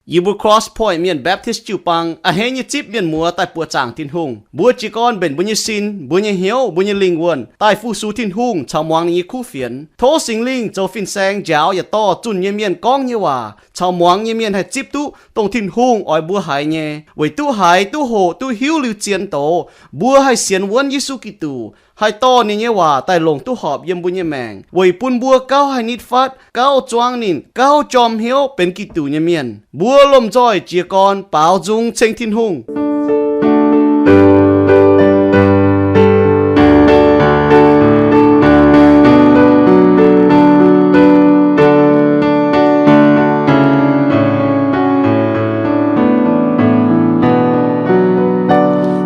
Yie mbuo Cross Point Mienh Baptist jiu-baang a'hneiv nyei zipv mienh muoz daaih buoqc zaangc Tin-Hungh. Mbuo jiez gorn mbenc mbuo nyei sin, mbuo nyei hnyouv, mbuo nyei lingh wuonh daaih fu-sux Tin-Hungh caux muangx ninh nyei kuv fienx. Tov Singx Lingh zoux fin-saeng njaaux yaac dorh zunh nyei mienh gorngv nyei waac caux muangx nyei mienh haih zipv duqv dongh Tin-Hungh oix mbuo haiz nyei, weic duqv haiz, duqv hoqc, duqv hiuv liuz zien doz, mbuo haih sienx wuonv Yesu Giduc, haih dorh ninh nyei waac daaih longc duqv horpc yiem mbuo nyei maengc, weic bun mbuo gauh haih nitv fatv, gauh zuangv ninh, gauh jorm hnyouv benx Giduc nyei mienh. Mbuo lomh nzoih jiez gorn baaux nzung ceng Tin-Hungh.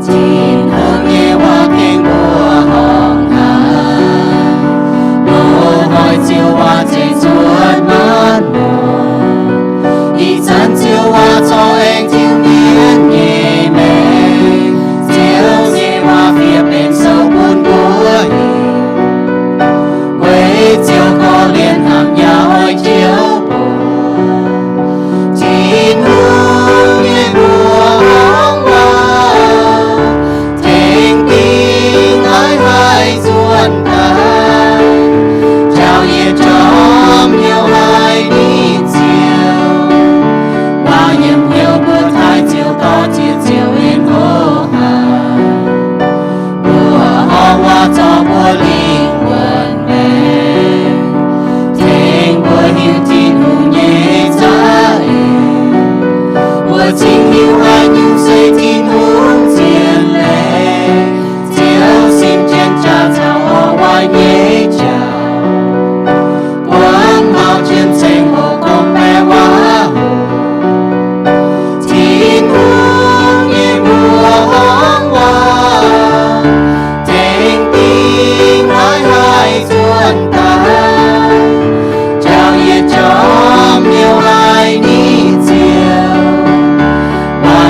Tin-Hungh nyei waac tengx mbuo horngc haic, loz-hnoi Ziouv waac zeiz cuotv maanc muotc. Ih zanc Ziouv waac corc aengx tiuv mienh nyei maengc. Ziouv nyei waac fiev benx sou bun mbuo hiuv, weic Ziouv korv-lienh hnamv yaac oix Ziouv bun. Tin-Hungh nyei mbuox horngc waac tengx dingc aiv haih nzuonx daaih, njaaux yietc jorm hnyouv haiz ninh Ziouv. Waac yiem hnyouv mbuo taaih Ziouv, dorh ziex Ziouv en hlo haic. Mbuox horngc waac zorc mbuo lingh wuonh maengc, tengx mbuo hiuv Tin-Hungh nyei za'eix. Mbuo cingx hiuv haaix nyungc se Tin-Hungh zien leiz. Ziouv sin jienv jaax caux orv waaic nyei jauv, buangv maux jienv ceng hoc gorngv baeqc waac hoc. Tin-Hungh nyei mbuox horngc waac tengx dingc aiv haih nzuonx daaih, njaaux yietc jorm hnyouv haiz ninh Ziouv. Waac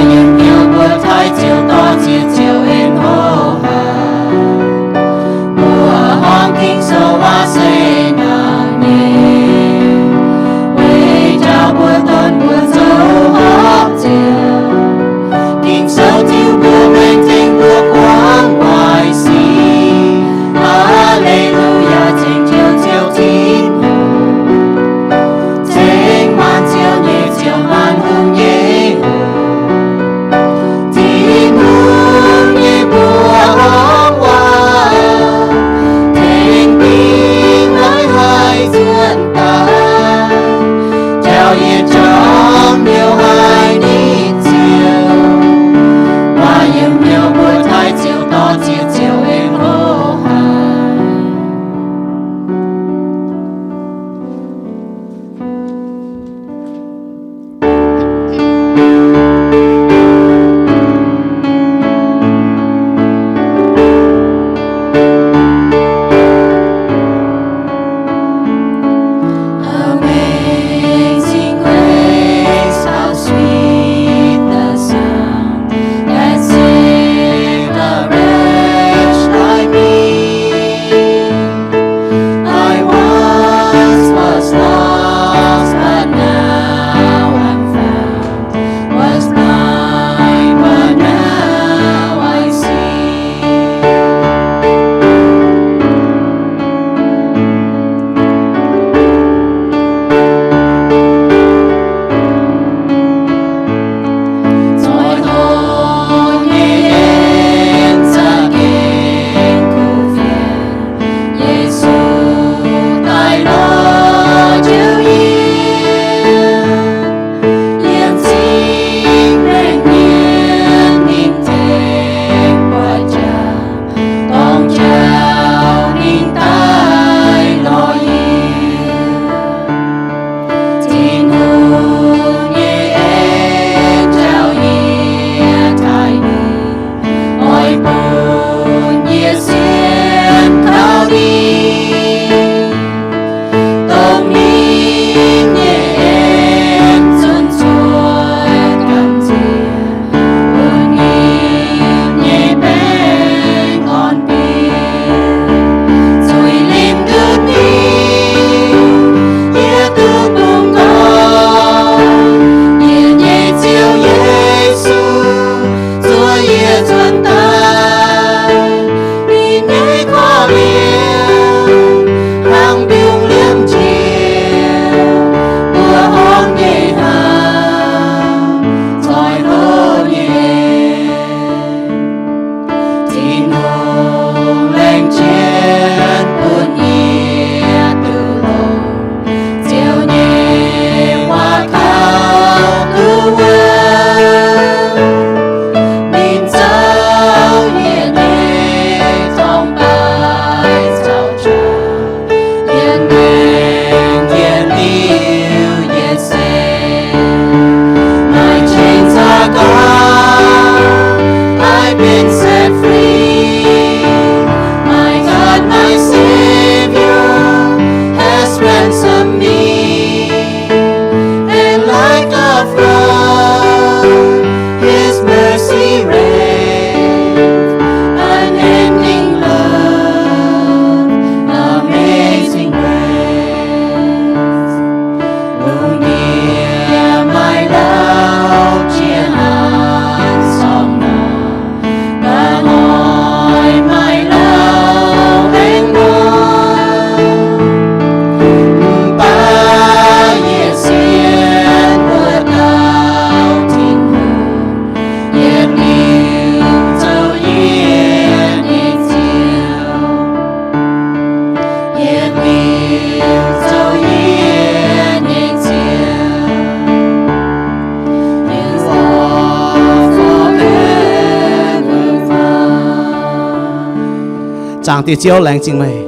Zaangc Diex Ziouv, laengz zingh meih.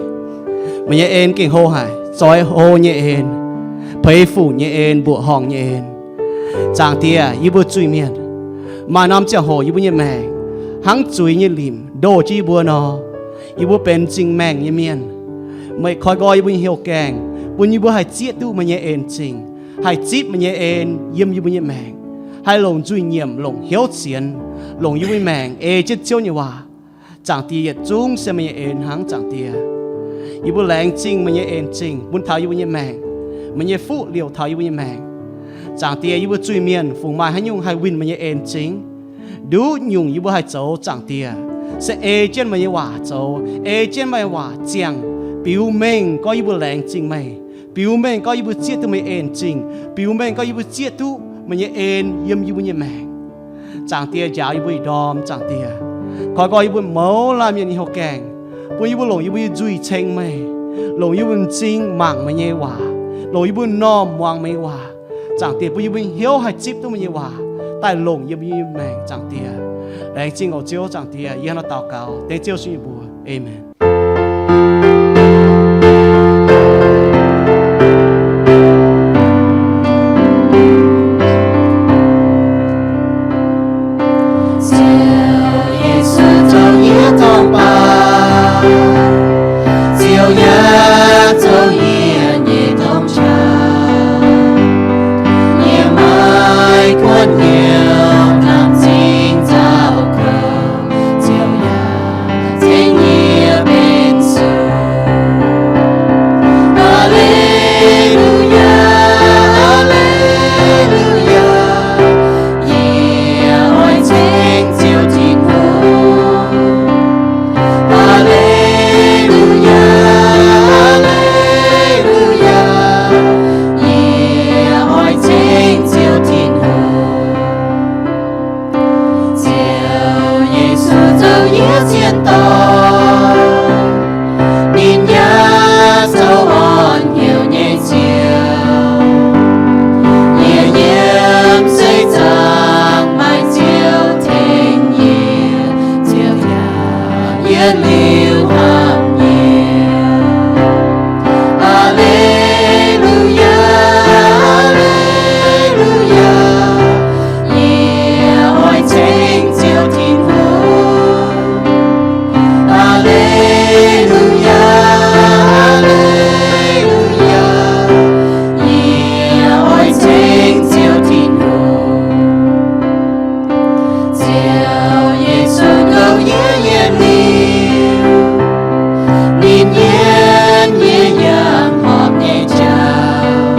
Meih nyei en gengh hlo haic, zoix hlo nyei en, peix fuc nyei en, mbuoqc horngh nyei en. Zaangc Diex, yie mbuo zuiz-mienh maaih norm ziangh hoc yie mbuo nyei maengc hnangv zuiz nyei limc ndoh jienv yie mbuo nor, yie mbuo benx m'zing maengh nyei mienh. Meih koi nqoi yie mbuo nyei hnyouv gaengh, bun yie mbuo haih zieqv duqv meih nyei en-zingh, haih zipv meih nyei en yiem yie mbuo nyei maengc, haih longc nzuih nyiemc, longc hnyouv sienx, longc yie mbuo nyei maengc ei jienv Ziouv nyei waac. Zaangc Diex, yietc zungv se meih nyei en hnangv, Zaangc Diex. Yie mbuo laengz zingh meih nyei en-zingh bun taux yie mbuo nyei maengc, meih nyei fuqv liouc taux yie mbuo nyei maengc. Zaangc Diex, yie mbuo zuiz-mienh fungc maaih haaix nyungc haih winh meih nyei en-zingh? Nduqc nyungc yie mbuo haih zoux, Zaangc Diex, se ei jienv meih nyei waac zoux, ei jienv meih nyei waac ziangh, biux mengh gorngv yie mbuo laengz zingh meih, biux mengh gorngv yie mbuo zieqv duqv meih en-zingh, biux mengh gorngv yie mbuo zieqv duqv meih nyei en yiem yie mbuo nyei maengc. Zaangc Diex, njaaux yie mbuo ih ndorm, Zaangc Diex. Koi nqoi yie mbuo mouz laanh mienh nyei hnyouv gaengh, bun yie mbuo longc yie mbuo nyei nzuih ceng meih, longc yie mbuo m'zing mangc meih nyei waac, longc yie mbuo m'normh muangx meih nyei waac. Zaangc Diex, bun yie mbuo hnyouv haih zipv duqv meih nyei waac daaih longc yie mbuo nyei maengc, Zaangc Diex. Laengz zingh oc Ziouv, Zaangc Diex. Yie hnangv naaiv daux gaux dengv Ziouv Yesu nyei mbuox. Aamen. Ziouv Yesu zoux yie dorngx baac, Ziouv yaac zoux yie nyei dorngx qaqv. Yie maaih guanh hnyouv hnamv m'zing nzauh kouv, Ziouv yaac tengx yie benx sux. Aa^le^lu^yaa, aa^le^lu^yaa, yie oix ceng Ziouv Tin-Hungh. Aa^le^lu^yaa, aa^le^lu^yaa, yie oix ceng Ziouv Tin-Hungh. Ziouv Yesu zoux yie cien dorngx, ninh yaac zoux orn hnyouv nyei Ziouv. Yie yiem seix zaangc maaih Ziouv tengx yie, Ziouv yaac yietc liuz hnamv yie. Aa^le^lu^yaa, aa^le^lu^yaa, yie oix ceng Ziouv Tin-Hungh. Aa^le^lu^yaa, aa^le^lu^yaa, yie oix ceng Ziouv Tin-Hungh. Ziouv Yesu goux yie yietc liuz, ninh yiem yie yangh horpc nyei jauv.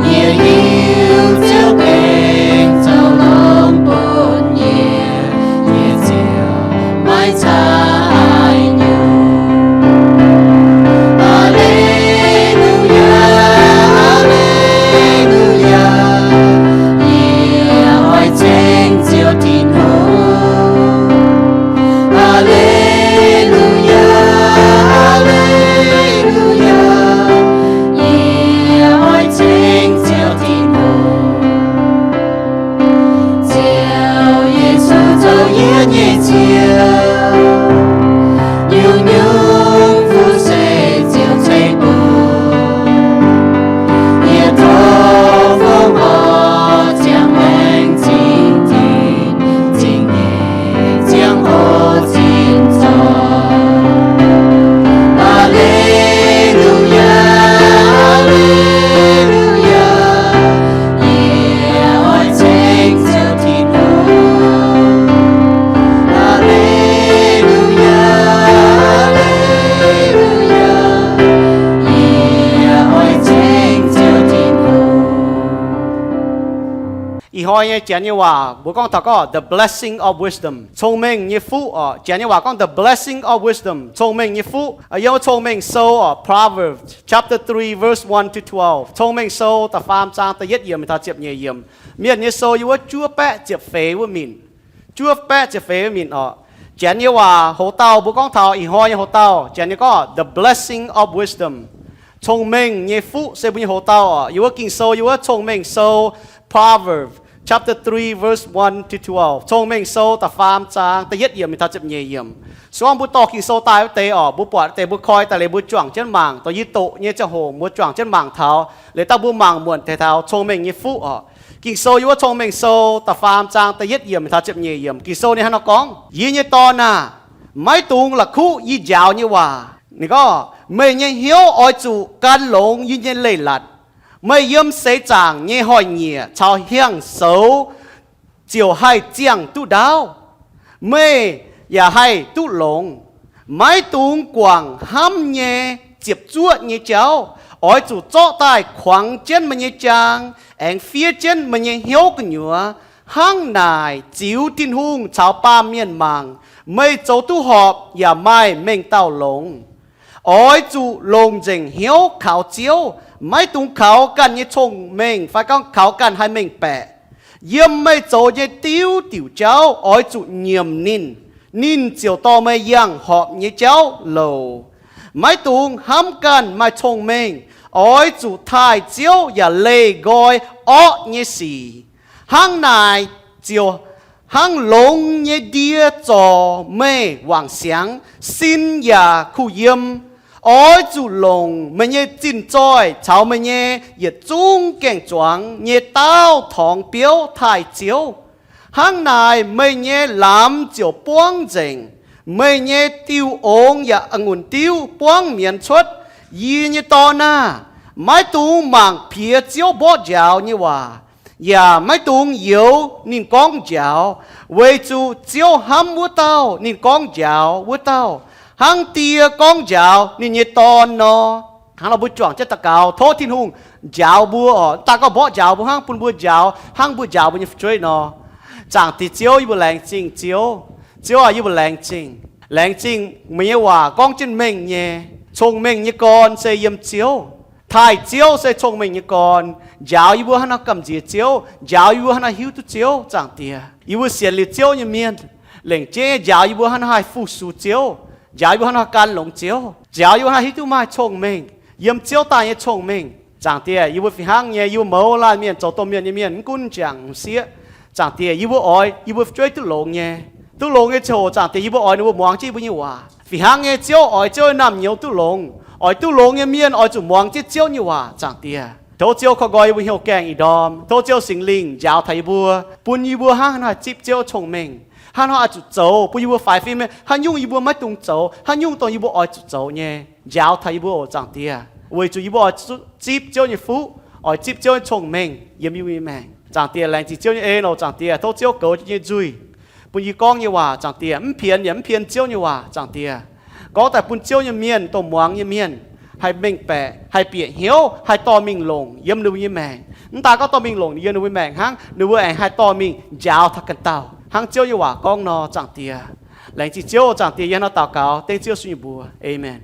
Yie hiuv Ziouv gengh zoux longx bun yie, yie ziouc maiv cai nyungc. Aa^le^lu^yaa, aa^le^lu^yaa, yie oix ceng Ziouv Tin-Hungh. Aa^le^lu^yaa, aa^le^lu^yaa, yie oix ceng Ziouv Tin-Hungh. Ziouv Yesu zoux yie nyei Ziouv, nyungc-nyungc fuqv se Ziouv ceix bun. Yie tov fongc horc ziangh maengx zingh dinc, zingh nyeic ziangh hoc zinh zorc. Aa^le^lu^yaa, aa^le^lu^yaa, yie oix ceng Ziouv Tin-Hungh. Aa^le^lu^yaa, aa^le^lu^yaa, yie oix ceng Ziouv Tin-Hungh. Ih hnoi nyei Janx nyei waac mbuo gorngv taux gorngv the blessing of wisdom, cong-mengh nyei fuqv oc. Janx nyei waac gorngv the blessing of wisdom, cong-mengh nyei fuqv. Yiem Cong-Mengh Sou oc, Proverbs chapter three, verse one to twelve. Cong-Mengh Sou da'faam zaang da'yietv yiemc taux ziepc nyeic yiemc. Mienh nyei sou yiem wuov juov baeqv ziepc feix wuov minc. Juov baeqv ziepc feix wuov minc oc. Janx nyei waac hoc-dauh mbuo gorngv taux ih hnoi nyei hoc-dauh, Janx nyei gorngv the blessing of wisdom, cong-mengh nyei fuqv se mbuo nyei hoc-dauh oc. Yiem wuov Ging-Sou, yiem wuov Cong-Mengh Sou, Proverbs chapter three, verse one to twelve. Cong-Mengh Sou da'faam zaang da'yietv yiemc mingh taux ziepc nyeic yiemc. Se gorngv mbuo dorh Ging-Sou daaih wuov deix oc, mbuo buatc wuov deix, mbuo koi daaih liuz mbuo juangc jienv mangc, dongh yie doqc nyei ziangh hoc mbuo juangc jienv mangc taux. Liuz dangh mbuo mangc muonc deix taux cong-mengh nyei fuqv oc. Ging-Sou yiem wuov Cong-Mengh Sou da'faam zaang da'yietv yiemc mingh taux ziepc nyeic yiemc. Ging-Sou ninh hnangv nor gorngv, Yie nyei dorn aah! Maiv dungx la'kuqv yie njaaux nyei waac. Ninh gorngv, Meih nyei hnyouv oix zuqc gan longx yie nyei leiz-latc. Meih yiem seix zaangc nyei hnoi-nyieqc caux hiangh soux ziouc haih ziangh duqv ndaauv. Meih yaac haih duqv longx. Maiv dungx guangc hnamv nyei ziepc zuoqv nyei jauv. Oix zuqc zorqv daaih kuangx jienv meih nyei jaang, aengx fiev jienv meih nyei hnyouv gu'nyuoz. Hnangv naaic ziux Tin-Hungh caux baamh mienh mangc, meih zoux duqv horpc yaac maaih mengh dauh longx. Oix zuqc longc nzengc hnyouv kaux Ziouv. Maiv dungx kaux ganh nyei cong-mengh fai gorngv kaux ganh haih mengh baeqc. Yiem meih zoux nyei diuv diuc jauv oix zuqc nyiemc ninh. Ninh ziouc dorh meih yangh horpc nyei jauv louc. Maiv dungx hnamv ganh maaih cong-mengh. Oix zuqc taaih Ziouv yaac leih nqoi orqv nyei sic. Hnangv naaic ziouc hnangv longx nyei ndie zorc meih wangc siangx, sin yaac kuh yiem. Oix zuqc longc meih nyei zinh zoih caux meih nyei yietc zungv gaeng-zuangx nyei daauv torngx biouv taaih Ziouv. Hnangv naaic meih nyei lamz ziouc buangv nzengc, meih nyei diuh ongx yaac a'ngunc diuv buangv mienz cuotv. Yie nyei dorn aah! Maiv dungx mangc piex Ziouv mborqv njaaux nyei waac, yaac maiv dungx youx ninh gorngv njaaux, weic zuqc Ziouv hnamv wuov dauh ninh gorngv njaaux wuov dauh, hnangv die gorngv njaaux ninh nyei dorn nor. Hnangv nor mbuo juangc jienv daux gaux, tov Tin-Hungh njaaux mbuo oc. Mv daan gorngv mborqv njaaux mbuo hnangv, bun mbuo njaaux hnangv mbuo njaaux mbuo nyei fu'jueiv nor. Zaangc Diex Ziouv, yie mbuo laengz zingh Ziouv. Ziouv aah, yie mbuo laengz zingh. Laengz zingh meih nyei waac gorngv jienv mengh nyei. Cong-mengh nyei gorn se yiem Ziouv. Taaih Ziouv se cong-mengh nyei gorn. Njaaux yie mbuo hnangv nor gamh nziex Ziouv. Njaaux yie mbuo hnangv nor hiuv duqv Ziouv, Zaangc Diex. Yie mbuo sienx liuz Ziouv nyei mienh, lengc jeiv nyei njaaux yie mbuo hnangv nor haih fu-sux Ziouv. Njaaux yie mbuo hnangv nor gan longx Ziouv. Njaaux yie mbuo hnangv nor hiuv duqv maaih cong-mengh, yiem Ziouv daaih nyei cong-mengh. Zaangc Diex, yie mbuo fih hnangv nyei, yie mbuo mouz laanh mienh, zoux domh mienh nyei mienh, mv gunv jangc m'sieqv, Zaangc Diex, yie mbuo oix yie mbuo fu'jueiv duqv longx nyei. Duqv longx nyei ziangh hoc, Zaangc Diex, yie mbuo oix ninh mbuo muangx jienv yie mbuo nyei waac. Fih hnangv nyei, Ziouv oix Ziouv nyei naamh nyouz duqv longx. Oix duqv longx nyei mienh oix zuqc muangx jienv Ziouv nyei waac, Zaangc Diex. Tov Ziouv korv nqoi yie mbuo hnyouv gaengh ih ndorm. Tov Ziouv Singx Lingh njaaux taux yie mbuo, bun yie mbuo hnangv haaix nor haih zipv Ziouv cong-mengh, hnangv haaix nor oix zuqc zoux, bun yie mbuo faix fim nyei, haaix nyungc yie mbuo maiv dungx zoux, haaix nyungc dongh yie mbuo oix zuqc zoux nyei, njaaux taux yie mbuo oc, Zaangc Diex. Weic zuqc yie mbuo oix zuqc zipv Ziouv nyei fuqv, oix zipv Ziouv nyei cong-mengh yiem yie mbuo nyei maengc. Zaangc Diex, laengz zingh Ziouv nyei en oc, Zaangc Diex. Tov Ziouv goux yie nyei nzuih, bun yie gorngv nyei waac, Zaangc Diex, mv pienx yaac mv pien Ziouv nyei waac, Zaangc Diex. Gorngv daaih bun Ziouv nyei mienh, dongh muangx nyei mienh, haih mengh baeqc, haih bieqc hnyouv, haih dorh mingh longc yiem ninh mbuo nyei maengc. Mv daan gorngv dorh mingh longc yiem ninh mbuo maengc hnangv, ninh mbuo aengx haih dorh mingh njaaux taux ganh dauh, hnangv Ziouv nyei waac gorngv nor, Zaangc Diex. Laengz zingh Ziouv, Zaangc Diex, yie hnangv nor daux gaux dengv Ziouv Yesu nyei mbuox. Aamen.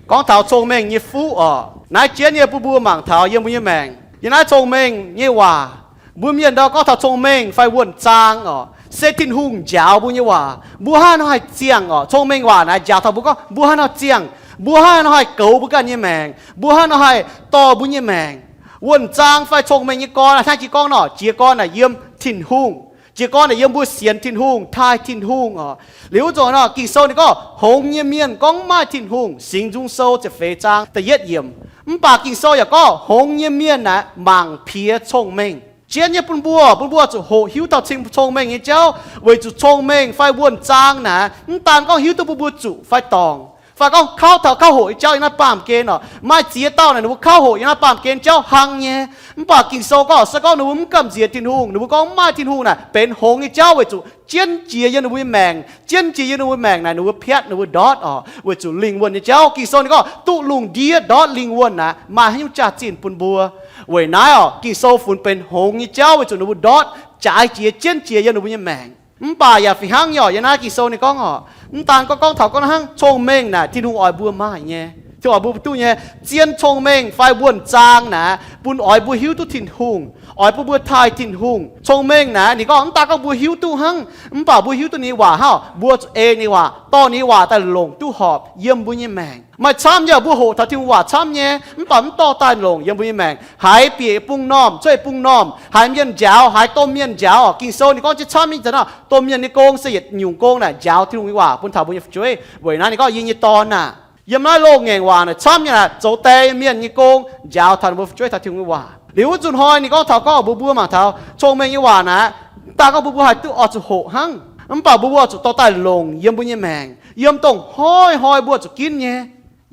Gorngv taux cong-mengh nyei fuqv oc, naaiv jienv nyei bun mbuo mangc taux yiem mbuo nyei maengc. Yiem naaiv cong-mengh nyei waac, mbuo mienh ndau gorngv taux cong-mengh fai wuonh zaang oc, se Tin-Hungh njaaux mbuo nyei waac. Mbuo hnangv haaix nor haih ziangh oc? Cong-mengh waac naaiv njaaux taux mbuo gorngv mbuo hnangv haaix nor haih ziangh, mbuo hnangv haaix nor haih goux mbuo ganh nyei maengc, mbuo hnangv haaix nor haih dorh mbuo nyei maengc. Wuonh zaang fai cong-mengh nyei gorn, hnangv jiex gorngv nor, jiez gorn naaic yiem Tin-Hungh. Jiez gorn naaic yiem mbuo sienx Tin-Hungh, taaih Tin-Hungh oc. Liuz wuov zanc nor, Ging-Sou ninh gorngv hngongx nyei mienh gorngv mv maaih Tin-Hungh, Singx Nzung Sou ziepc feix zaang da'yietv yiemc. Mv baac Ging-Sou yaac gorngv hngongx nyei mienh naaic mangc piex cong-mengh. Jienv nyei bun mbuo, bun mbuo zuqc hoqc hiuv taux cing cong-mengh nyei jauv, weic zuqc cong-mengh fai wuonh zaang naaic mv daan gorngv hiuv duqv bun mbuo zuqc fai dorngc, fai gorngv kauv taux kauv hoqc nyei jauv yiem naaiv baamh gen oc. Maaih ziex dauh naaic ninh mbuo kauv hoqc yiem naaiv baamh gen jauv hlang nyei. Mv baac Ging-Sou gorngv, se gorngv ninh mbuo mv gamh nziex Tin-Hungh, ninh mbuo gorngv mv maaih Tin-Hungh naaic benx hngongx nyei jauv weic zuqc jienv jiex yiem ninh mbuo nyei maengc, jienv jiex yiem ninh mbuo maengc naaic ninh mbuo piatv, ninh mbuo ndortv oc, weic zuqc lingh wuonh nyei jauv. Ging-Sou ninh gorngv duqv lungh ndiev ndortv lingh wuonh naaic maaih haaix nyungc jaax-zinh bun mbuo. Weic naaiv oc, Ging-Sou funx benx hngongx nyei jauv weic zuqc ninh mbuo ndortv jaaix jiex jienv jiex yiem ninh mbuo nyei maengc. Mv baac yaac fih hnangv nyei oc, yiem naaiv Ging-Sou ninh gorngv oc, mv daan gorngv, gorngv taux gorngv hnangv cong-mengh naaic Tin-Hungh oix mbuo maaih nyei. Tin-Hungh oix mbuo duqv nyei zien cong-mengh fai wuonh zaang naaic, bun oix mbuo hiuv duqv Tin-Hungh, oix bun mbuo taaih Tin-Hungh. Cong-mengh naaic ninh gorngv mv daaih gorngv mbuo hiuv duqv hnangv, mv baac mbuo hiuv duqv ninh waac hnangv, mbuo zuqc ei ninh waac, dorh ninh waac daaih longc duqv horpc yiem mbuo nyei maengc. Maaih camv nyei mbuo hoqc taux Tin-Hungh waac camv nyei, mv baac mv dorh daaih longc yiem mbuo nyei maengc. Haiz bieqc bung normh cuotv bung normh, haiz mienh njaaux, haiz domh mienh njaaux. Ging-Sou ninh gorngv jienv camv nyei, domh mienh nyei gong se yietc nyungc gong naaic njaaux Tin-Hungh nyei waac bun taux mbuo nyei fu'jueiv. Weic naaiv ninh gorngv yie nyei Dorn aah, yiem naaiv loz-ngaengc waac naaic camv nyei naaic zoux die mienh nyei gong njaaux taux ninh mbuo fu'jueiv taux Tin-Hungh nyei waac. Liuz wuov nzunc hnoi ninh gorngv taux gorngv mbuo, mbuo mangc taux cong-mengh nyei waac naaic, mv daaih gorngv mbuo, mbuo haih duqv oix zuqc hoqc hnangv, mv baac mbuo, mbuo zuqc dorh daaih longc yiem mbuo nyei maengc, yiem dongh hnoi-hnoi mbuo zuqc ginv nyei,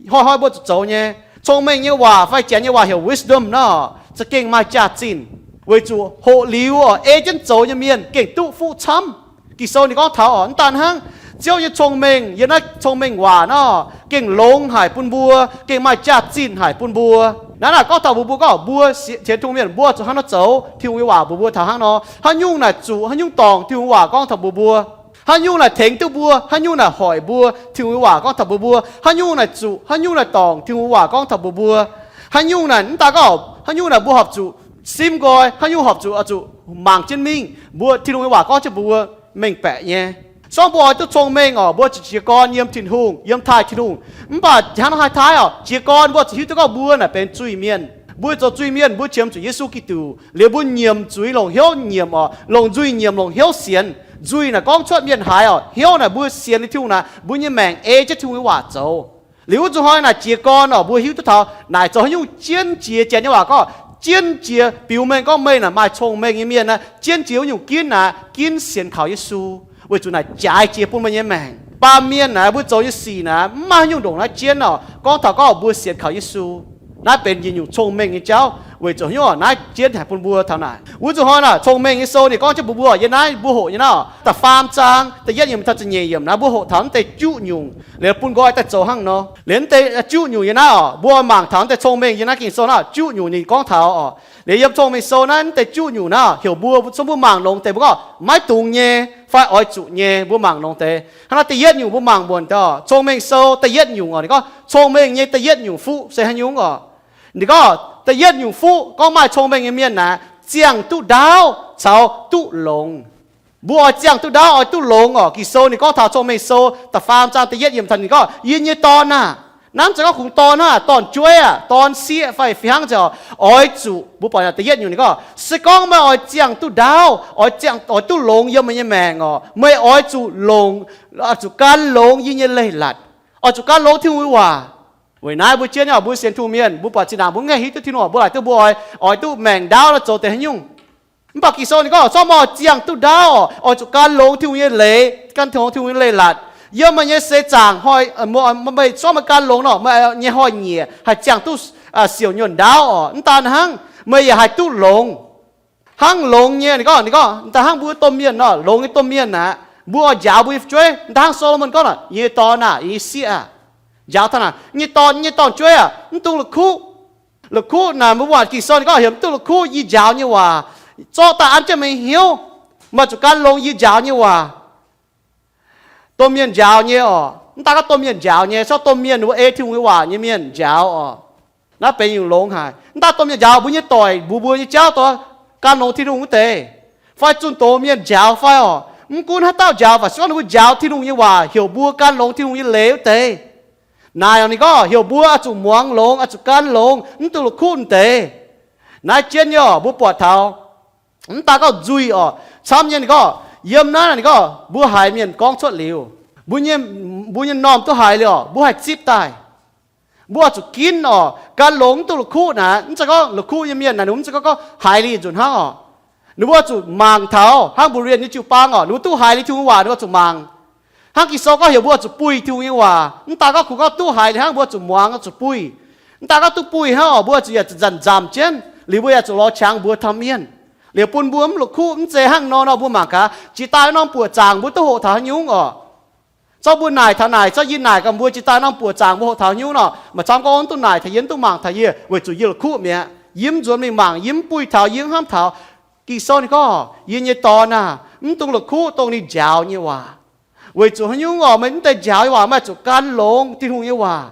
hnoi-hnoi mbuo zuqc zoux nyei. Cong-mengh nyei waac fai Janx nyei waac heuc wisdom nor, za'gengh maaih jaax-zinh, weic zuqc hoqc liuz oc, ei jienv zoux nyei mienh gengh duqv fuqv camv. Ging-Sou ninh gorngv taux oc, mv daan hnangv, Ziouv nyei cong-mengh yiem naaiv cong-mengh waac nor gengh longx haic bun mbuo, gengh maaih jaax-zinh haic bun mbuo. Naaiv naaic gorngv taux mbuo, mbuo gorngv mbuo sienx Tin-Hungh mienh mbuo zuqc hnangv nor zoux, Tin-Hungh nyei waac mbuox mbuo taux hnangv nor. Haaix nyungc naaic zuqc, haaix nyungc dorngc, Tin-Hungh waac gorngv taux mbuox mbuo. Haaix nyungc naaic tengx duqv mbuo, haaix nyungc naaic hoic mbuo, Tin-Hungh nyei waac gorngv taux mbuox mbuo. Haaix nyungc naaic zuqc, haaix nyungc naaic dorngc, Tin-Hungh nyei waac gorngv taux mbuox mbuo. Haaix nyungc naaic mv daan gorngv haaix nyungc naaic mbuo horpc zuqc simv nqoi, haaix nyungc horpc zuqc oix zuqc mangc jienv mingh, mbuo Tin-Hungh nyei waac gorngv jienv mbuox mbuo mengh baeqc nyei. Se gorngv mbuo oix duqv cong-mengh oc, mbuo zuqc jiez gorn yiem Tin-Hungh, yiem taaih Tin-Hungh. Mv baac hnangv nor haih taaih oc, jiez gorn mbuo zuqc hiuv duqv gorngv mbuo naaic benx zuiz-mienh. Mbuo zoux zuiz-mienh, mbuo qiemx zuqc Yesu Giduc liuz, mbuo nyiemc zuiz longc hnyouv nyiemc oc, longc nzuih nyiemc longc hnyouv sienx. Nzuih naaic gorngv cuotv mienh haaix oc, hnyouv naaic mbuo sienx liuz Tin-Hungh naaic, mbuo nyei maengc ei jienv Tin-Hungh nyei waac zoux. Liuz wuov nzunc hnoi naaic jiez gorn oc, mbuo hiuv duqv taux naaic zoux haaix nyungc jienv jiex, Janx nyei waac gorngv jienv jiex, biux mengh gorngv meih naaic maaih cong-mengh nyei mienh naaic, jienv jiex wuov nyungc ginv naaic, ginv sienx kaux Yesu, weic zuqc naaic jaaix jiex bun meih nyei maengc. Baamh mienh naaic mbuo zoux nyei sic naaic mv maaih haaix nyungc ndongc naaiv jienv oc. Gorngv taux gorngv mbuo sienx kaux Yesu, naaiv benx yietc nyungc cong-mengh nyei jauv, weic zuqc haaix nyungc naaiv jienv haic bun mbuo taux naaic. Wuov nzunc hnoi naaic cong-mengh nyei sou ninh gorngv jienv mbuox mbuo, yiem naaiv mbuo hoqc nyei naaiv oc, da'faam zaang da'yietv yiemc taux da'nyeic yiemc naaiv mbuo hoqc taux naaiv deix juqv nyungc, liuz bun nqoi daaih zoux hnangv nor. Liuz naaiv deix juqv nyungc yiem naaiv oc, mbuo mangc taux naaiv deix cong-mengh yiem naaiv Ging-Sou naaiv juqv nyungc ninh gorngv taux oc. Liuz yiem cong-mengh sou naaiv, naaiv deix juqv nyungc naaiv heuc mbuo, se gorngv mbuo mangc longx deix mbuo gorngv maiv dungx nyei fai oix zuqc nyei, mbuo mangc longx deix. Hnangv naaiv da'yietv nyungc mbuo mangc muonc daaih, Cong-Mengh Sou da'yietv nyungc oc, ninh gorngv cong-mengh nyei da'yietv nyungc fuqv se haaix nyungc oc. Ninh gorngv da'yietv nyungc fuqv gorngv maaih cong-mengh nyei mienh naaic ziangh duqv ndaauv caux duqv longx. Mbuo oix ziangh duqv ndaauv, oix duqv longx oc. Ging-Sou ninh gorngv taux Cong-Mengh Sou da'faam zaang da'yietv yiemc taux ninh gorngv, Yie nyei dorn aah! Naaiv mv zeiz gorngv kungx dorn hnangv, dorn-jueiv aah, dorn-sieqv fai fih hnangv nzengc oc. Oix zuqc, mbuo buatc da'yietv nyungc ninh gorngv, se gorngv meih oix ziangh duqv ndaauv, oix ziangh, oix duqv longx yiem meih nyei maengc oc, meih oix zuqc longx, oix zuqc gan longx yie nyei leiz-latc, oix zuqc gan longx Tin-Hungh nyei waac. Weic naaiv mbuo jienv nyei oc, mbuo sienx Tin-Hungh mienh, mbuo buatc zinh ndaangc mbuo mv gaengh hiuv duqv Tin-Hungh oc, mbuo laaic duqv mbuo oix, oix duqv maengc ndaauv nor zoux deix haaix nyungc. Mv baac Ging-Sou ninh gorngv, se gorngv meih oix ziangh duqv ndaauv oc, oix zuqc gan longx Tin-Hungh nyei leiz, gan longx Tin-Hungh nyei leiz-latc yiem meih nyei seix zaangc hnoi, meih, se gorngv meih gan longx nor, meih nyei hnoi-nyieqc haih ziangh duqv siouc nyuonh ndaauv oc. Mv daan hnangv, meih yaac haih duqv longx. Hnangv longx nyei, ninh gorngv, ninh gorngv, da'hnangv mbuo domh mienh nor, longx nyei domh mienh aqv, mbuo oix njaaux mbuo nyei fu'jueiv. Da'hnangv Solomon gorngv, Yie nyei dorn aah, yie nyei sieqv aah, njaaux taux naaic, yie nyei dorn, yie nyei dorn-jueiv aah, mv dungx la'kuqv. La'kuqv naaic mbuo buatc Ging-Sou ninh gorngv heuc mv dungx la'kuqv yie njaaux nyei waac, zorqv daaih an jienv meih nyei hnyouv. Meih zuqc gan longx yie njaaux nyei waac. Domh mienh njaaux nyei oc, mv daan gorngv domh mienh njaaux nyei, se gorngv domh mienh wuov ei Tin-Hungh nyei waac nyei mienh njaaux oc, naaiv benx nyungc longx haic. Mv daan domh mienh njaaux, mbuo nyei doic mbuox mbuo nyei jauv dor, gan longx Tin-Hungh wuov deix, fai zunh doz mienh njaaux fai oc, mv gunv haaix dauh njaaux fai, se gorngv ninh mbuo njaaux Tin-Hungh nyei waac, heuc mbuo gan longx Tin-Hungh nyei leiz wuov deix. Naaic ninh gorngv heuc mbuo oix zuqc muangx longx, oix zuqc gan longx, mv dungx la'kuqv wuov deix. Naaiv jienv nyei oc, mbuo buatc taux mv daan gorngv nzuih oc, camv nyei ninh gorngv, yiem naaiv ninh gorngv mbuo haiz mienh gorngv cuotv liuz, mbuo nyei, mbuo nyei m'normh duqv haiz liuz oc, mbuo haih zipv daaih. Mbuo oix zuqc ginv oc, gan longx mv dungx la'kuqv naaic. Mv zeiz gorngv la'kuqv nyei mienh naaic, ninh mbuo mv zeiz gorngv gorngv haiz liuz nzunc hnangv oc. Ninh mbuo oix zuqc mangc taux hnangv mbuox mienh nyei jiu-baang oc, ninh mbuo duqv haiz liuz Tin-Hungh waac ninh mbuo oix zuqc mangc. Hnangv Ging-Sou gorngv heuc mbuo oix zuqc buih Tin-Hungh nyei waac, mv daan gorngv kungx gorngv duqv haiz liuz hnangv, mbuo oix zuqc muangx, oix zuqc buih. Mv daan gorngv duqv buih hnangv oc, mbuo oix zuqc yaac zanc nzamc jienv liuz mbuo yaac zuqc lorz qangx mbuox taux mienh, liuz bun mbuo mv la'kuqv. Mv zeiz hnangv nor nor, mbuo mangc gaax jiex daaih norm buoqc zaangc mbuo duqv hoqc taux haaix nyungc oc. Zorqv mbuo naaic taux naaic, zorqv yie naaic gaax mbuo jiex daaih norm buoqc zaangc mbuo hoqc taux haaix nyungc nor, maaih camv gorngv mv duqv naaic taux yie, mv duqv mangc taux yie, weic zuqc yie la'kuqv mi'aqv. Yie mv nzuonx mingh mangc, yie mv buih taux, yie mv hnamv taux. Ging-Sou ninh gorngv, Yie nyei dorn aah, mv dungx la'kuqv dongh ninh njaaux nyei waac. Weic zuqc haaix nyungc oc, meih mv deix njaaux nyei waac meih zuqc gan longx Tin-Hungh nyei waac.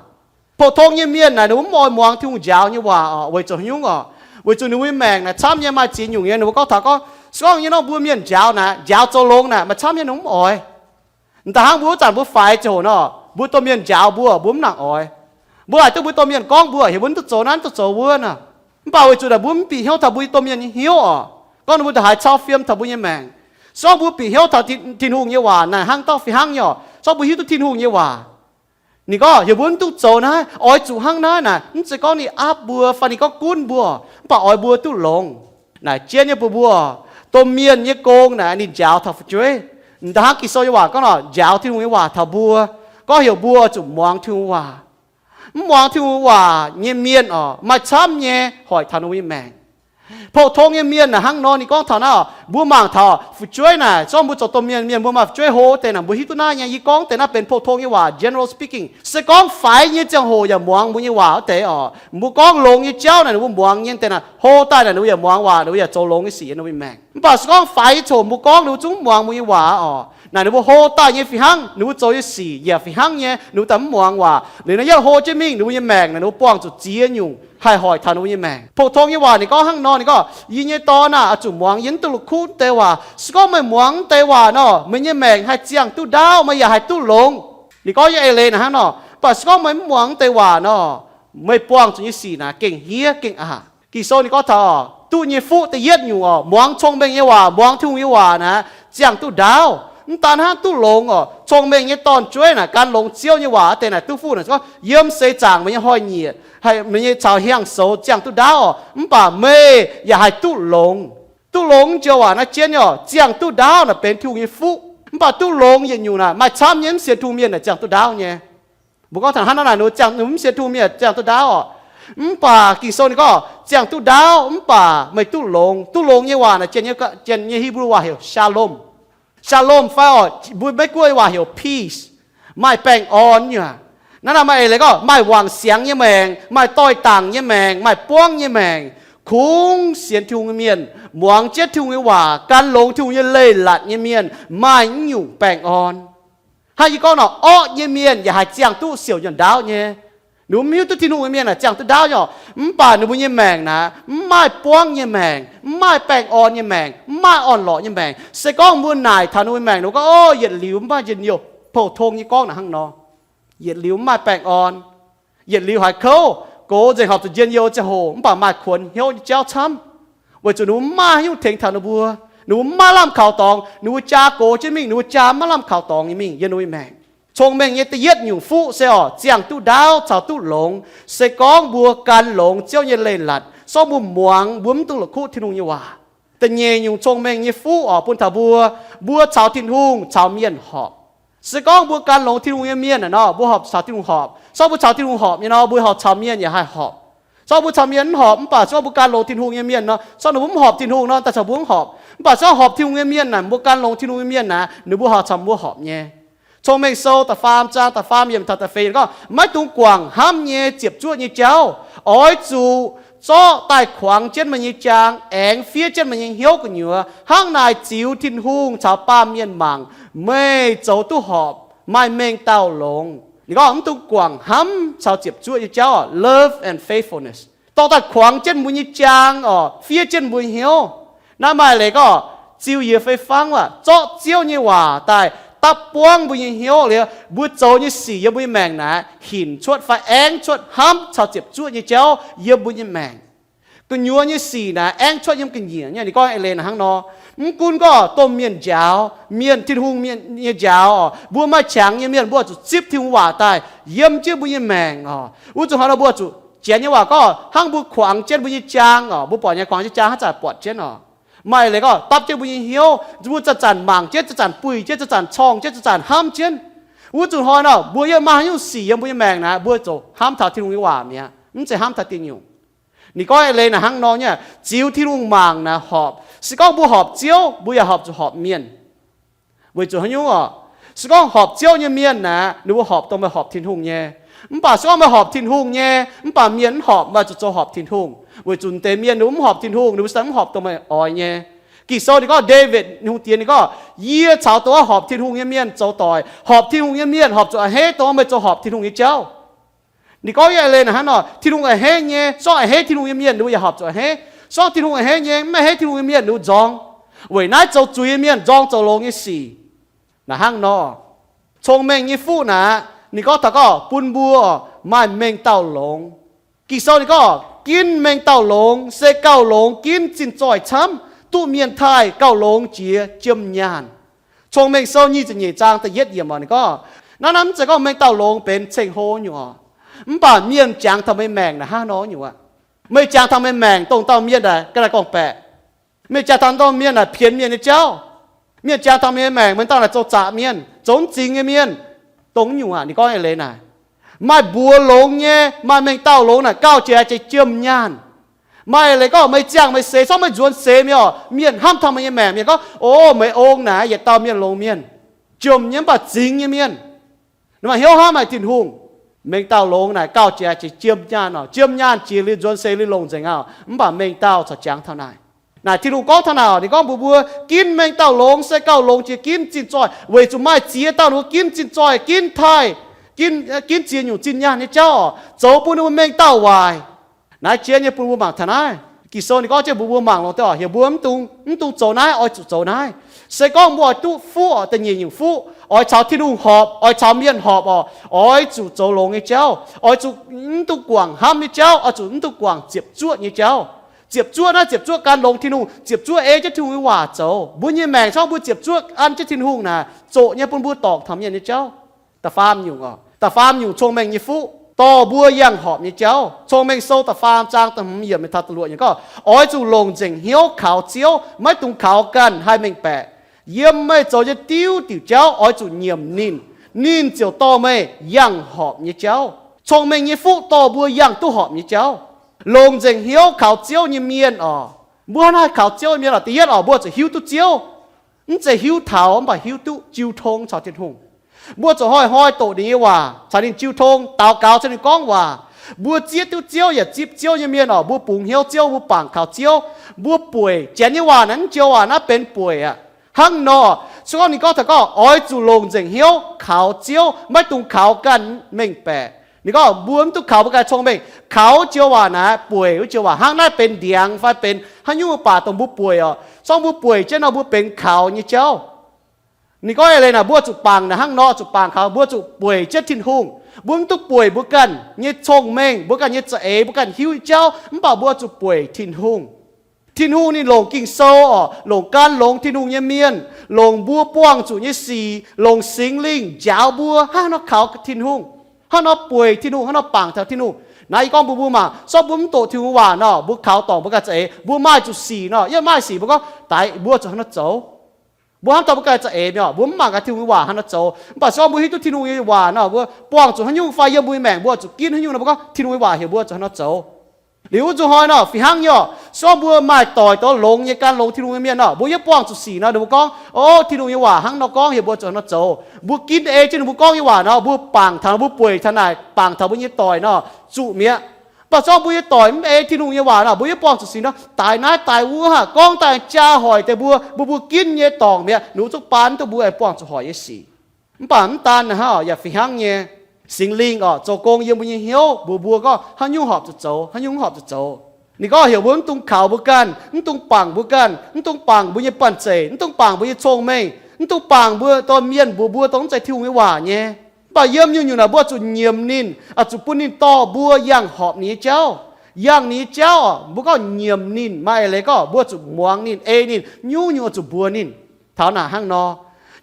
Pou-tong nyei mienh naaic ninh mbuo mv oix muangx Tin-Hungh njaaux nyei waac oc. Weic zuqc haaix nyungc oc? Weic zuqc ninh mbuo nyei maengc naaic camv nyei, maaih ziex nyungc nyei. Ninh mbuo gorngv taux gorngv, se gorngv yie nor mbuo mienh njaaux naaic, njaaux zoux longx naaic, maaih camv nyei ninh mbuo mv oix. M'daaih hnangv mbuo wuov zanc mbuo faix ziangh hoc nor, mbuo domh mienh njaaux mbuo, mbuo mv nangc oix. Mbuo haiz duqv mbuo domh mienh gorngv mbuo, heuc mbuo mv duqv zoux naaiv, mv duqv zoux wuov nor. Mv baac weic zuqc naaic mbuo mv bieqc hnyouv taux mbuo domh mienh nyei hnyouv oc, gorngv ninh mbuo ndongc haaix cau fiem taux mbuo nyei maengc. Se gorngv mbuo bieqc hnyouv taux Tin-Hungh nyei waac naaic hnangv dauh fih hnangv nyei oc, se gorngv mbuo hiuv duqv Tin-Hungh nyei waac, ninh gorngv heuc mbuo mv duqv zoux naaiv, oix zuqc hnangv naaiv naaic, mv zeiz gorngv ninh aapv mbuo fai ninh gorngv gunv mbuo, mv baac oix mbuo duqv longx. Naaic jienv nyei bun mbuo, domh mienh nyei gong naaic ninh njaaux taux fu'jueiv. M'daaih hnangv Ging-Sou nyei waac gorngv nor, njaaux Tin-Hungh nyei waac taux mbuo, gorngv heuc mbuo zuqc muangx Tin-Hungh waac. Mv muangx Tin-Hungh waac nyei mienh oc, maaih camv nyei hoic taux ninh mbuo nyei maengc. Pou-tong nyei mienh naaic hnangv nor, ninh gorngv taux naaiv oc, mbuo mangc taux fu'jueiv naaic, se gorngv mbuo zoux domh mienh, mienh mbuo maaih fu'jueiv hlo deix naaic, mbuo hiuv duqv naaiv nyei. Yie gorngv deix naaiv benx pou-tong nyei waac, general speaking. Se gorngv faix nyei ziangh hoc yaac muangx mbuo nyei waac wuov deix oc, mbuo gorngv longx nyei jauv naaic ninh mbuo muangx nyei deix naaic, hlo daaih naaic ninh mbuo yaac muangx waac, ninh mbuo yaac zoux longx nyei sic yiem ninh mbuo nyei maengc. Mv baac se gorngv faix nyei ziangh hoc mbuo gorngv ninh mbuo zungv mv muangx mbuo nyei waac oc, naaic ninh mbuo hlo daaih nyei fih hnangv, ninh mbuo zoux nyei sic yaac fih hnangv nyei, ninh mbuo daaih mv muangx waac. Liuz naaiv yietv hlo jienv mingh, ninh mbuo nyei maengc naaic ninh mbuo buangh zuqc ziex nyungc haih hoic taux ninh mbuo nyei maengc. Pou-tong nyei waac ninh gorngv hnangv nor, ninh gorngv, yie nyei dorn aah, oix zuqc muangx yie mv duqv la'kuqv deix waac. Se gorngv meih muangx deix waac nor, meih nyei maengc haih ziangh duqv ndaauv, meih yaac haih duqv longx. Ninh gorngv nyei eix leiz naaic hnangv nor, mv baac se gorngv meih mv muangx deix waac nor, meih buangh zuqc nyei sic naaic gengh hiev gengh aqc. Ging-Sou ninh gorngv taux duqv nyei fuqv da'yietv nyungc oc, muangx cong-mengh nyei waac, muangx Tin-Hungh nyei waac naaic ziangh duqv ndaauv. Mv daan hnangv duqv longx oc, cong-mengh nyei dorn-jueiv naaic gan longx Ziouv nyei waac wuov deix naaic duqv fuqv naaic, gorngv yiem seix zaangc meih nyei hnoi-nyieqc, meih nyei caux hiaang-soux ziangh duqv ndaauv oc, mv baac meih yaac haih duqv longx. Duqv longx joux waac naaiv jienv nyei oc, ziangh duqv ndaauv naaic benx Tin-Hungh nyei fuqv. Mv baac duqv longx yietc nyungc naaic maaih camv nyei mv sienx Tin-Hungh mienh naaic ziangh duqv ndaauv nyei. Mbuo gorngv taux hnangv naaiv naaic, ninh ziangh, ninh mv sienx Tin-Hungh mienh ziangh duqv ndaauv oc. Mv baac Ging-Sou ninh gorngv ziangh duqv ndaauv mv baac meih duqv longx. Duqv longx nyei waac naaic, janx nyei Hipv^lu waac heuc shalom. Shalom fai oc, mbuo Meiv-Guoqv nyei waac heuc peace, maaih baengh orn nyei aqv. Naaiv naaic maaih eix leiz gorngv maaih wangc siangx nyei maengc, maaih doix-dangc nyei maengc, maaih buangv nyei maengc. Kungx sienx Tin-Hungh nyei mienh, muangx jienv Tin-Hungh nyei waac, gan longx Tin-Hungh nyei leiz-latc nyei mienh maaih naaiv nyungc baengh orn. Hnangv yie gorngv nor, orqv nyei mienh yaac haih ziangh duqv siouc nyuonh ndaauv nyei. Ninh mbuo mv hiuv duqv Tin-Hungh nyei mienh naaic ziangh duqv ndaauv nyei oc, mv baac ninh mbuo nyei maengc naaic mv maaih buangv nyei maengc, mv maaih baengh orn nyei maengc, mv maaih orn-lorqc nyei maengc. Se gorngv mbuo naaic taux ninh mbuo nyei maengc, ninh mbuo gorngv, o, yietc liuz mv maaih njien-youh. Pou-tong nyei gorngv naaic hnangv nor, yietc liuz mv maaih baengh orn, yietc liuz haiz kouv, gox nzengc horpc zuqc njien-youh ziangh hoc, mv baac maaih kuonx hnyouv nyei jauv camv. Weic zuqc ninh mbuo mv maaih haaix nyungc tengx taux ninh mbuo. Ninh mbuo mv maaih lamh kaux dorngx, ninh mbuo jaa gox jienv mingh, ninh mbuo jaa maiv lamh kaux dorngx nyei mingh yiem ninh mbuo nyei maengc. Cong-mengh nyei da'yietv nyungc fuqv se oc, ziangh duqv ndaauv caux duqv longx. Se gorngv mbuo gan longx Ziouv nyei leiz-latc, se gorngv mbuo muangx, mbuo mv dungx la'kuqv Tin-Hungh nyei waac. Da'nyeic nyungc cong-mengh nyei fuqv oc, bun taux mbuo, mbuo caux Tin-Hungh caux mienh horpc. Se gorngv mbuo gan longx Tin-Hungh nyei mienh naaic nor, mbuo horpc caux Tin-Hungh horpc. Se gorngv mbuo caux Tin-Hungh horpc nyei nor, mbuo horpc caux mienh yaac haih horpc. Se gorngv mbuo caux mienh mv horpc, mv baac se gorngv mbuo gan longx Tin-Hungh nyei mienh nor, se gorngv ninh mbuo mv horpc Tin-Hungh nor, daaih caux mbuo mv horpc. Mv baac se gorngv horpc Tin-Hungh nyei mienh naaic, mbuo gan longx Tin-Hungh nyei mienh naaic, ninh mbuo horpc caux mbuo horpc nyei. Cong-Mengh Sou da'faam zaang da'faam yiemc taux da'feix gorngv, maiv dungx guangc hnamv nyei ziepc zuoqv nyei jauv. Oix zuqc zorqv daaih kuangx jienv meih nyei jaang, aengx fiev jienv meih nyei hnyouv gu'nyuoz. Hnangv naaic ziux Tin-Hungh caux baamh mienh mangc, meih zoux duqv horpc, maaih mengh dauh longx. Ninh gorngv mv dungx guangc hnamv caux ziepc zuoqv nyei jauv oc, love and faithfulness. Dorh daaih kuangx jienv mbuo nyei jaang oc, fiev jienv mbuo hnyouv. Naaiv maaih leiz gorngv ziux yiez fei fangv waac, zorqv Ziouv nyei waac daaih dapv buangv mbuo nyei hnyouv liuz, mbuo zoux nyei sic yiem mbuo nyei maengc naaic hinc cuotv fai aengx cuotv hnamv caux ziepc zuoqv nyei jauv yiem mbuo nyei maengc. Gu'nyuoz nyei sic naaic aengx cuotv yiem ga'nyiec nyei. Ninh gorngv eix leiz naaic hnangv nor, mv gunv gorngv domh mienh njaaux, mienh, Tin-Hungh mienh nyei njaaux oc, mbuo maaih qangx nyei mienh, mbuo zuqc zipv Tin-Hungh waac daaih yiem jienv mbuo nyei maengc oc. Wuov zuqc hnoi nor mbuo zuqc, Janx nyei waac gorngv hnangv mbuo kuangx jienv mbuo nyei jaang oc, mbuo buatc nyei kuangx jienv jaang hnangv zanc buatc jienv oc. Maaih leiz gorngv dapv jienv mbuo nyei hnyouv, mbuo zanc-zanc mangc jienv, zanc-zanc buih jienv, zanc-zanc corng jienv, zanc-zanc hnamv jienv. Wuov zuqc hnoi nor mbuo yiem maaih haaix nyungc sic yiem mbuo nyei maengc naaic, mbuo zuqc hnamv taux Tin-Hungh nyei waac mi'aqv, mv zeiz hnamv taux diuh nyungc. Ninh gorngv eix leiz naaic hnangv nor nyei, ziux Tin-Hungh mangc naaic horpc. Se gorngv mbuo horpc Ziouv, mbuo yaac horpc zuqc horpc mienh. Weic zuqc haaix nyungc oc? Se gorngv horpc Ziouv nyei mienh naaic, ninh mbuo horpc dongh meih horpc Tin-Hungh nyei. Mv baac se gorngv meih horpc Tin-Hungh nyei, mv baac mienh mv horpc, meih zuqc zoux horpc Tin-Hungh. Weic zuqc deix mienh ninh mbuo mv horpc Tin-Hungh, ninh mbuo se mv horpc dongh meih oix nyei. Ging-Sou ninh gorngv Ndaawitv Hungh Diex ninh gorngv, yie caux dongh wuov horpc Tin-Hungh nyei mienh zoux doic. Horpc Tin-Hungh nyei mienh horpc zuqc a'hneiv dongh meih zoux horpc Tin-Hungh nyei jauv. Ninh gorngv nyei eix leiz naaic hnangv nor, Tin-Hungh a'hneiv nyei, sorng a'hneiv Tin-Hungh nyei mienh ninh mbuo yaac horpc zuqc a'hneiv. Sorng Tin-Hungh a'hneiv nyei, mv a'hneiv Tin-Hungh nyei mienh ninh mbuo nzorng. Weic naaiv zoux zuiz nyei mienh nzorng zoux longx nyei sic. Naaic hnangv nor, cong-mengh nyei fuqv naaic, ninh gorngv taux gorngv bun mbuo maaih mengh dauh longx. Ging-Sou ninh gorngv, ginv mengh dauh longx, se gauh longx ginv zinh zoih camv, duqv mienh taaih gauh longx jiex jiem nyaanh. Cong-Mengh Sou nyic ziepc nyeic zaang da'yietv yiemc oc, ninh gorngv, naaiv naaiv mv zeiz gorngv mengh dauh longx benx ceng-hlo nyungc oc. Mv baac mienh jangx taux meih maengc naaic hnangv nor nyungc aqv. Meih jangx taux meih maengc dongh dauh mienh naaic ga'naaiv gorngv-baeqc. Meih jangx taux dauh mienh naaic pienx mienh nyei jauv. Mienh jangx taux meih maengc meih dauh naaic zoux zaqc mienh, zoux mv zingx nyei mienh. Dongh nyungc aqv, ninh gorngv eix leiz naaic, maaih mbuox longx nyei, maaih mengh dauh longx naaic gauh jiex jiem nyaanh. Maaih eix leiz gorngv meih ziangh meih seix, sorng meih nzuonx seix mingh oc, mienh hnamv taux meih nyei maengc, mienh gorngv, o, meih ong naaic yietc dauh mienh longx mienh, jomc nyei mv baac zingx nyei mienh. Ninh maaih hnyouv hnamv haic Tin-Hungh. Mengh dauh longx naaic gauh jiex jiem nyaanh oc. Jiem nyaanh jiex liuz nzuonx seix liuz longc nzengc aqv. Mv baac mengh dauh corc jangx taux naaic. Naaic Tin-Hungh gorngv taux naaic, ninh gorngv mbuox mbuo, ginv mengh dauh longx se gauh longx jiex ginv zinh zoih, weic zuqc maaih ziex dauh ninh mbuo ginv zinh zoih, ginv taaih, ginv ziex nyungc zinh nyaanh nyei jauv oc, zoux bun ninh mbuo mengh dauh waaic. Naaiv jien nyei bun mbuo mangc taux naaiv. Ging-Sou ninh gorngv jienv mbuox mbuo mangc longx deix oc, heuc mbuo mv dungx, mv dungx zoux naaiv, oix zuqc zoux naaiv. Se gorngv mbuo oix duqv fuqv oc, da'nyeic nyungc fuqv, oix caux Tin-Hungh horpc, oix caux mienh horpc oc, oix zuqc zoux longx nyei jauv, oix zuqc mv dungx guangc hnamv nyei jauv, oix zuqc mv dungx guangc ziepc zuoqv nyei jauv. Ziepc zuoqv naaiv ziepc zuoqv gan longx Tin-Hungh, ziepc zuoqv ei jienv Tin-Hungh nyei waac zoux. Mbuo nyei maengc, sorng mbuo ziepc zuoqv an jienv Tin-Hungh naaic, zoqc nyei bun mbuo dorngc taux mienh nyei jauv. Da'faam nyungc oc, da'faam nyungc cong-mengh nyei fuqv dorh mbuo yangh horpc nyei jauv. Cong-Mengh Sou da'faam zaang da'hmz yiemc mingh taux da'luoqc yiemc gorngv, oix zuqc longc nzengc hnyouv kaux Ziouv, maiv dungx kaux ganh haih mengh baeqc. Yiem meih zoux nyei diuv diuc jauv oix zuqc nyiemc ninh, ninh ziouc dorh meih yangh horpc nyei jauv. Cong-mengh nyei fuqv dorh mbuo yangh duqv horpc nyei jauv. Longc nzengc hnyouv kaux Ziouv nyei mienh oc. Mbuo hnangv naaiv kaux Ziouv nyei mienh oc, da'yietv oc, mbuo zuqc hiuv duqv Ziouv. Mv zeiz hiuv taux, mv baac hiuv duqv jiu tong caux Tin-Hungh. Mbuo zuqc hnoi-hnoi doqc ninh nyei waac, caux ninh jiu tong, daux gaux caux ninh gorngv waac. Mbuo zieqv duqv Ziouv yaac zipv Ziouv nyei mienh oc, mbuo bungx hnyouv Ziouv, mbuo bangc kaux Ziouv, mbuo bueic. Janx nyei waac naaiv, mv joux waac naaiv benx bueic aqv. Hnangv nor, se gorngv ninh gorngv taux gorngv oix zuqc longc nzengc hnyouv kaux Ziouv, maiv dungx kaux ganh mengh baeqc. Ninh gorngv mbuo mv dungx kaux mbuo ganh cong-mengh, kaux joux waac naaiv bueic wuov joux waac, hnangv naaiv benx ndiangx fai benx haaix nyungc baac dongh mbuo bueic oc. Sorng mbuo bueic jienv nor mbuo benx kaux nyei jauv. Ninh gorngv eix leiz naaic, mbuo zuqc bangc naaic hnangv nor, zuqc bangc kaux mbuo zuqc bueic jienv Tin-Hungh. Mbuo mv duqv bueic mbuo ganh nyei cong-mengh, mbuo ganh nyei za'eix, mbuo ganh hiuv nyei jauv, mv baac mbuo zuqc bueic Tin-Hungh. Tin-Hungh ninh longc Ging-Sou oc, longc gan longx Tin-Hungh nyei mienh, longc mbuo buangh zuqc nyei sic, longc Singx Lingh njaaux mbuo hnangv nor kaux Tin-Hungh, hnangv nor bueic Tin-Hungh, hnangv nor bangc taux Tin-Hungh. Naaiv yie gorngv mbuox mbuo maah, sorng mbuo mv doqc Tin-Hungh waac nor, mbuo kaux dorngc mbuo ganh za'eix, mbuo maaih zuqc sic nor, yie maaih sic mbuo gorngv, daic mbuo zuqc hnangv nor zoux. Mbuo hnamv taux mbuo ganh za'eix mi'aqv, mbuo mv mangc gaax Tin-Hungh nyei waac hnangv nor zoux. Mv baac se gorngv mbuo hiuv duqv Tin-Hungh nyei waac nor, mbuo buangh zuqc haaix nyungc fai yiem mbuo nyei maengc mbuo zuqc ginv haaix nyungc nor, mbuo gorngv Tin-Hungh nyei waac heuc mbuo zuqc hnangv nor zoux. Liuz wuov nzunc hnoi nor, fih hnangv nyei oc, se gorngv mbuo maaih doic dorh longx nyei gan longx Tin-Hungh nyei mienh nor, mbuo yiem buangh zuqc sic nor, ninh mbuo gorngv, o, Tin-Hungh nyei waac hnangv nor gorngv heuc mbuo zuqc hnangv nor zoux. Mbuo ginv ei jienv ninh mbuo gorngv nyei waac nor, mbuo bangc taux, mbuo bueic taux naaic, bangc taux mbuo nyei doic nor, zuqc mi'aqv. Mv baac se gorngv mbuo nyei doic mv ei Tin-Hungh nyei waac nor, mbuo yiem buangh zuqc sic nor, daaih naaiv daaih wuov haic, gorngv daaih jaa hoic deix mbuo, mbuo, mbuo ginv nyei dorngc mi'aqv, ninh mbuo zungv baan duqv mbuo aengx buangh zuqc hoic nyei sic. Mv baac mv daan naaic hnangv oc, yaac fih hnangv nyei, Singx Lingh oc, zoux gong yiem mbuo nyei hnyouv mbuox mbuo gorngv haaix nyungc horpc zuqc zoux, haaix nyungc horpc zuqc zoux. Ninh gorngv heuc mbuo mv dungx kaux mbuo ganh, mv dungx bangc mbuo ganh, mv dungx bangc mbuo nyei banh zeic, mv dungx bangc mbuo nyei cong-mengh, mv dungx bangc mbuo dorh mienh mbuox mbuo dongh mv zeiz Tin-Hungh nyei waac nyei. Mv baac yiem nyungc-nyungc naaic mbuo zuqc nyiemc ninh, oix zuqc bun ninh dorh mbuo yangh horpc ninh nyei jauv. Yangh ninh nyei jauv oc, mbuo gorngv nyiemc ninh, maaih eix leiz gorngv mbuo zuqc muangx ninh, ei ninh, nyungc-nyungc oix zuqc mbuox ninh. Taux naaic hnangv nor,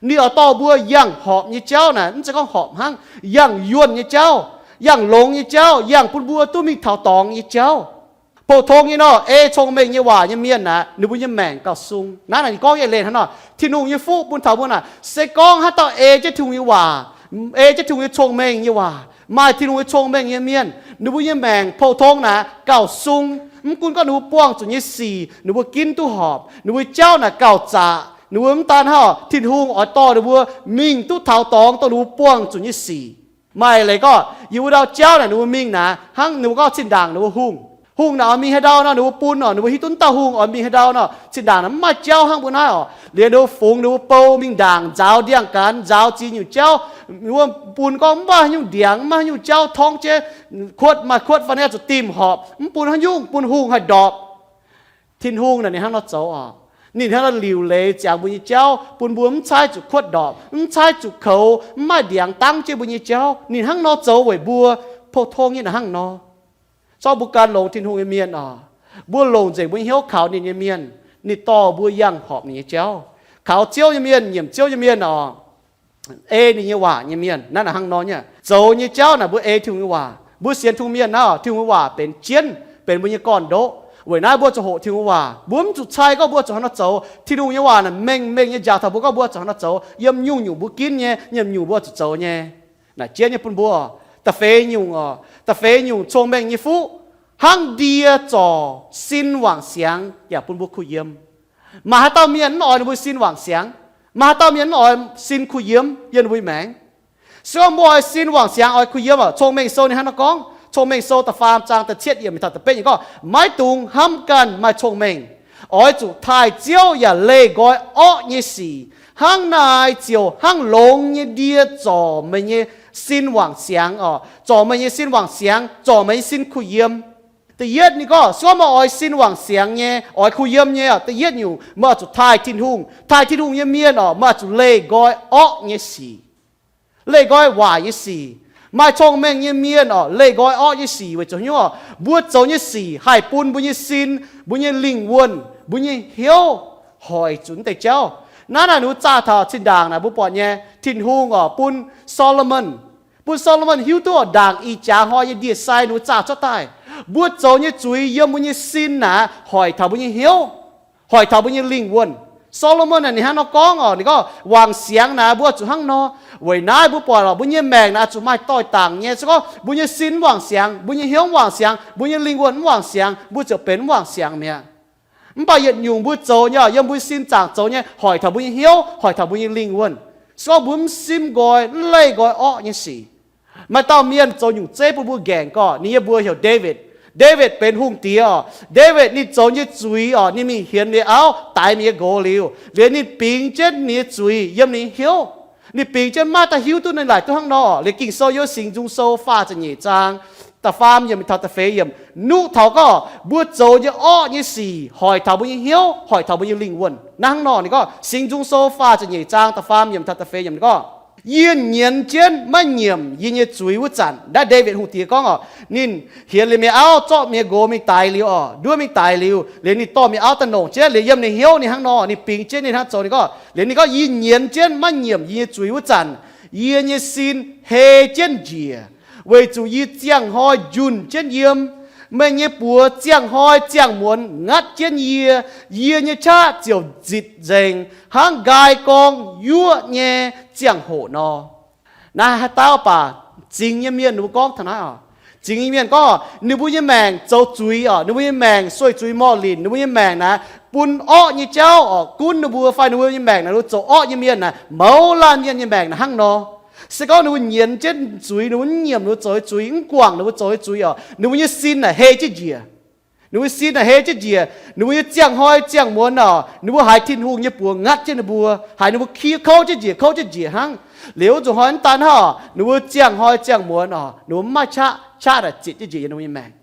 ninh oix dorh mbuo yangh horpc nyei jauv naaic, mv zeiz gorngv horpc hnangv, yangh yuonh nyei jauv, yangh longx nyei jauv, yangh bun mbuo duqv mingh taux dorngx nyei jauv. Pou-tong nyei nor, ei cong-mengh nyei waac nyei mienh naaic, ninh mbuo nyei maengc gauh sung. Naaiv naaic ninh gorngv eix leiz hnangv nor, Tin-Hungh nyei fuqv bun taux mbuo naaic, se gorngv haaix dauh ei jienv Tin-Hungh nyei waac, ei jienv Tin-Hungh nyei cong-mengh nyei waac, maaih Tin-Hungh nyei cong-mengh nyei mienh, ninh mbuo nyei maengc pou-tong naaic gauh sung. Mv gunv gorngv ninh mbuo buangh zuqc nyei sic ninh mbuo ginv duqv horpc, ninh mbuo jauv naaic gauh zaqc, ninh mbuo mv daan hnangv, Tin-Hungh oix dorh ninh mbuo mingh duqv taux dorngx dongh ninh mbuo buangh zuqc nyei sic. Maaih leiz gorngv yie mbuo ndau jauv naaic ninh mbuo mingh naaic hnangv ninh mbuo gorngv zinh ndaangc ninh mbuo hungh. Hungh naaic oix mingh haaix ndau nor, ninh mbuo bun oc, ninh mbuo hiuv duqv dauh hungh oix mingh haaix ndau nor, zinh ndaangc naaic mv maaih jauv hnangv mbuo naaiv oc. Liuz ninh mbuo fungx, ninh mbuo bou mingh ndaangc nzaaux ndiangx-gaanx, nzaaux ziex nyungc jauv, wuov bun gorngv mv maaih haaix nyungc ndiangx, mv maaih haaix nyungc jauv torngv jienv, kuotv maaih kuotv fai naaiv zuqc dimh horpc, mv bun haaix nyungc, bun hungh haih ndorpc. Tin-Hungh naaic ninh hnangv nor zoux oc. Ninh hnangv nor liuc leiz ziangx mbuo nyei jauv, bun mbuo mv caaiv zuqc kuotv ndorpc, mv caaiv zuqc koux, mv maaih ndiangx dangv jienv mbuo nyei jauv. Ninh hnangv nor zoux weic mbuo, pou-tong nyei naaic hnangv nor. Zorqv mbuo gan longx Tin-Hungh nyei mienh oc, mbuo longc nzengc mbuo nyei hnyouv kaux ninh nyei mienh, ninh dorh mbuo yangh horpc ninh nyei jauv. Kaux Ziouv nyei mienh, nyiemc Ziouv nyei mienh oc, ei ninh nyei waac nyei mienh, naaiv naaic hnangv nor nyei. Zoux nyei jauv naaic mbuo ei Tin-Hungh nyei waac. Mbuo sienx Tin-Hungh mienh naaiv, Tin-Hungh nyei waac benx jienv, benx mbuo nyei gorn-ndoqv. Weic naaiv mbuo zuqc hoqc Tin-Hungh nyei waac. Mbuo mv zuqc cai gorngv mbuo zuqc hnangv nor zoux. Tin-Hungh nyei waac naaic mengh mengh nyei njaaux taux mbuo gorngv mbuo zuqc hnangv nor zoux. Yiem nyungc-nyungc mbuo ginv nyei, yiem nyungc mbuo zuqc zoux nyei. Naaic jienv nyei bun mbuo. Da'feix nyungc oc, da'feix nyungc cong-mengh nyei fuqv, hnangv ndie zorc sin wangc siangx yaac bun mbuo kuh yiem. Maaih haaix dauh mienh mv oix ninh mbuo sin wangc siangx? Maaih haaix dauh mienh mv oix sin kuh yiem yiem ninh mbuo nyei maengc? Se gorngv mbuo oix sin wangc siangx, oix kuh yiem oc, Cong-Mengh Sou ninh hnangv nor gorngv, Cong-Mengh Sou da'faam zaang da'cietv yiemc taux da'betv yiemc gorngv, maiv dungx hnamv ganh maaih cong-mengh. Oix zuqc taaih Ziouv yaac leih nqoi orqv nyei sic. Hnangv naaic ziouc hnangv longx nyei ndie zorc meih nyei sin wangc siangx oc, zorc meih nyei sin wangc siangx, zorc meih nyei sin kuh yiem. Da'yietv ninh gorngv, se gorngv meih oix sin wangc siangx nyei, oix kuh yiem nyei oc, da'yietv nyungc meih oix zuqc taaih Tin-Hungh. Taaih Tin-Hungh nyei mienh oc, meih oix zuqc leih nqoi orqv nyei sic. Leih nqoi waaic nyei sic. Maaih cong-mengh nyei mienh oc, leih nqoi orqv nyei sic weic zuqc hnyouv oc, mbuo zoux nyei sic haih bun mbuo nyei sin, mbuo nyei lingh wuonh, mbuo nyei hnyouv hoic zuqc naaiv deix jauv. Naaiv naaic ninh mbuo zaah taux zinh ndaangc naaic mbuo buatc nyei, Tin-Hungh oc bun Solomon, bun Solomon hiuv duqv oc, ndaangc ih jaax hnoi nyei ndie-sai ninh mbuo zaah cuotv daaih. Mbuo zoux nyei zuiz yiem mbuo nyei sin naaic hoic taux mbuo nyei hnyouv, hoic taux mbuo nyei lingh wuonh. Solomon naaic ninh hnangv nor gorngv oc, ninh gorngv wangc siangx naaic mbuo zuqc hnangv nor. Weic naaiv mbuo buatc oc, mbuo nyei maengc naaic zuqc maaih doix-dangc nyei. Se gorngv mbuo nyei sin mv wangc siangx, mbuo nyei hnyouv mv wangc siangx, mbuo nyei lingh wuonh mv wangc siangx, mbuo ziouc benx mv wangc siangx mi'aqv. Mv baac yietc nyungc mbuo zoux nyei, yiem mbuo sin zaangc zoux nyei hoic taux mbuo nyei hnyouv, hoic taux mbuo nyei lingh wuonh. Se gorngv mbuo mv simv nqoi, mv leih nqoi orqv nyei sic. Maaih dauh mienh zoux nyungc zeiv bun mbuo nqaengc gorqv, ninh nyei mbuox heuc David. David benx hungh diex oc. David ninh zoux nyei zuiz oc, ninh mingh hienx ninh auv daix ninh nyei nqox liuz, liuz ninh bingx jienv ninh nyei zuiz yiem ninh nyei hnyouv. Ninh bingx jienv maiv daaih hiuv duqv ninh laaic duqv hnangv nor. Liuz Ging-Sou yiem Singx Nzung Sou faah ziepc nyeic zaang da'faam yiemc taux da'feix yiemc, nuqv taux gorngv mbuo zoux nyei orqv nyei sic hoic taux mbuo nyei hnyouv, hoic taux mbuo nyei lingh wuonh. Naaiv hnangv nor ninh gorngv, Singx Nzung Sou faah ziepc nyeic zaang da'faam yiemc taux da'feix yiemc ninh gorngv, yie nyienz jienv maiv nyiemc yie nyei zuiz wuov zanc. Naaiv David hungh diex gorngv oc, ninh hienx liuz mienh auv, zorqv mienh nqox mingh daix liuz oc, nduov mingh daix liuz, liuz ninh dorh mienh auv daaih nongc jienv, liuz yiem ninh hnyouv ninh hnangv nor, ninh bingx jienv ninh hnangv zoux. Ninh gorngv, liuz ninh gorngv, yie nyienz jienv maiv nyiemc yie nyei zuiz wuov zanc, yie nyei sin hei jienv njiec, weic zuqc yie ziangh hnoi njunh jienv yiem. Meih nyei buoz ziangh hnoi ziangh muonz ngatv jienv yie. Yie nyei qaqv ziouc nzitc nzengc hnangv nqaai gorng yuoqv nyei ziangh hoc nor. Naaiv haaix dauh baac zingx nyei mienh ninh mbuo gorngv taux naaiv oc. Zingx nyei mienh gorngv ninh mbuo nyei maengc zoux zuiz oc, ninh mbuo nyei maengc sueih zuiz morh linc, ninh mbuo nyei maengc naaiv bun orqv nyei jauv oc gunv ninh mbuo, fai ninh mbuo nyei maengc naaiv zoux orqv nyei mienh naaiv, mouz laanh mienh nyei maengc naaiv hnangv nor. Se gorngv ninh mbuo nyienz jienv zuiz, ninh mbuo mv nyiemc ninh mbuo zoux nyei zuiz, mv guangc ninh mbuo zoux nyei zuiz oc, ninh mbuo nyei sin naaic hei jienv njiec. Ninh mbuo sin naaic hei jienv njiec, ninh mbuo nyei ziangh hnoi ziangh muonz oc, ninh mbuo haiz Tin-Hungh nyei buoz ngatv jienv ninh mbuo, haiz ninh mbuo kouv jienv njiec, kouv jienv njiec hnangv. Liuz wuov nzunc hnoi mv daan hnangv oc, ninh mbuo ziangh hnoi ziangh muonz oc, ninh mbuo mv maaih qaqv, qaqv naaic zitc jienv njiec yiem ninh mbuo nyei maengc.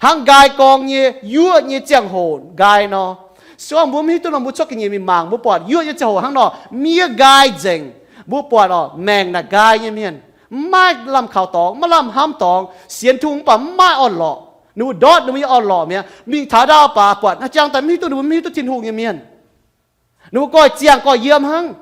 Hnangv nqaai gorng nyei yuoqv nyei ziangh hoc nqaai nor. Se gorngv mbuo mv hiuv duqv nor, mbuo cuotv ga'nyiec mingh mangc, mbuo buatc yuoqv nyei ziangh hoc hnangv nor, miev nqaai nzengc. Mbuo buatc oc, maengc naaic nqaai nyei mienh, mv maaih lamh kaux dorngx, mv maaih lamh hnamv dorngx, sienx Tin-Hungh mv baac mv maaih orn-lorqc. Ninh mbuo ndortv ninh mbuo nyei orn-lorqc mi'aqv. Mingh taux ndau baac buatc haaix jangx daaih mv hiuv duqv, ninh mbuo mv hiuv duqv Tin-Hungh nyei mienh. Ninh mbuo goiv ziangh goiv yiem hnangv.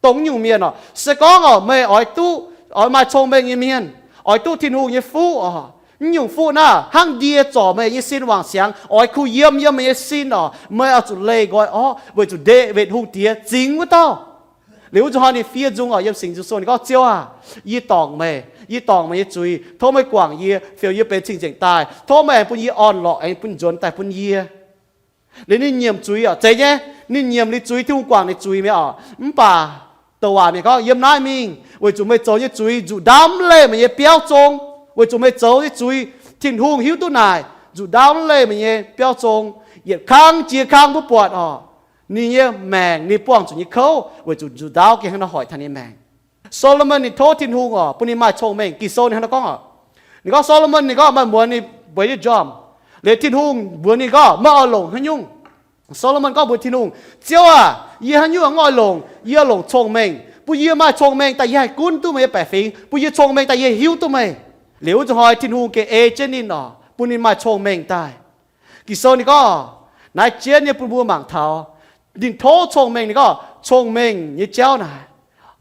Dongh nyungc mienh oc, se gorngv oc, meih oix duqv, oix maaih cong-mengh nyei mienh, oix duqv Tin-Hungh nyei fuqv oc, naaiv nyungc fuqv naaiv hnangv ndie zorc meih nyei sin wangc siangx, oix kuh yiem yiem meih nyei sin oc, meih oix zuqc leih nqoi orqv, weic zuqc Ndaawitv Hungh Diex zingx wuov dauh. Liuz wuov nzunc hnoi ninh fiev nzung oc, yiem Singx Nzung Sou ninh gorngv, Ziouv aac, yie dorngc meih, yie dorngc meih nyei zuiz, tov meih guangc yie, fiou yie benx cing-nzengc daaih, tov meih aengx bun yie orn-lorqc, aengx bun nzuonx daaih bun yie. Liuz ninh nyiemc zuiz oc, zeiz nyei, ninh nyiemc ninh zuiz, Tin-Hungh guangc ninh zuiz mi'aqv oc. Mv baac douc waac mienh gorngv, yiem naaiv mingh, weic zuqc meih zoux nyei zuiz nzuqc ndaamv leih meih nyei biauv zong, weic zuqc meih zoux nyei zuiz Tin-Hungh hiuv duqv naaic, Nzuqc ndaauv mv leih meih nyei biauv zong, yietc kang jiex kang mbuo buatc oc, ninh nyei maengc ninh buangh zuqc nyei kouv weic zuqc nzuqc ndaauv gengh hnangv nor hoic taux ninh nyei maengc. Solomon ninh tov Tin-Hungh oc bun ninh maaih cong-mengh. Ging-Sou ninh hnangv nor gorngv oc, ninh gorngv Solomon ninh gorngv maaih muonz ninh bueix nyei njormh, liuz Tin-Hungh mbuox ninh gorngv, Meih oix longc haaix nyungc? Solomon gorngv mbuox Tin-Hungh, Ziouv aah! Yie haaix nyungc mv oix longc. Yie longc cong-mengh. Bun yie maaih cong-mengh daaih yie haih gunv duqv meih nyei baeqc fingx. Bun yie cong-mengh daaih yie hiuv duqv meih. Liuz wuov zanc hnoi Tin-Hungh gengh ei jienv ninh oc, bun ninh maaih cong-mengh daaih. Ging-Sou ninh gorngv, naaiv jienv nyei bun mbuo mangc taux, ninh tov cong-mengh, ninh gorngv cong-mengh nyei jauv naaic,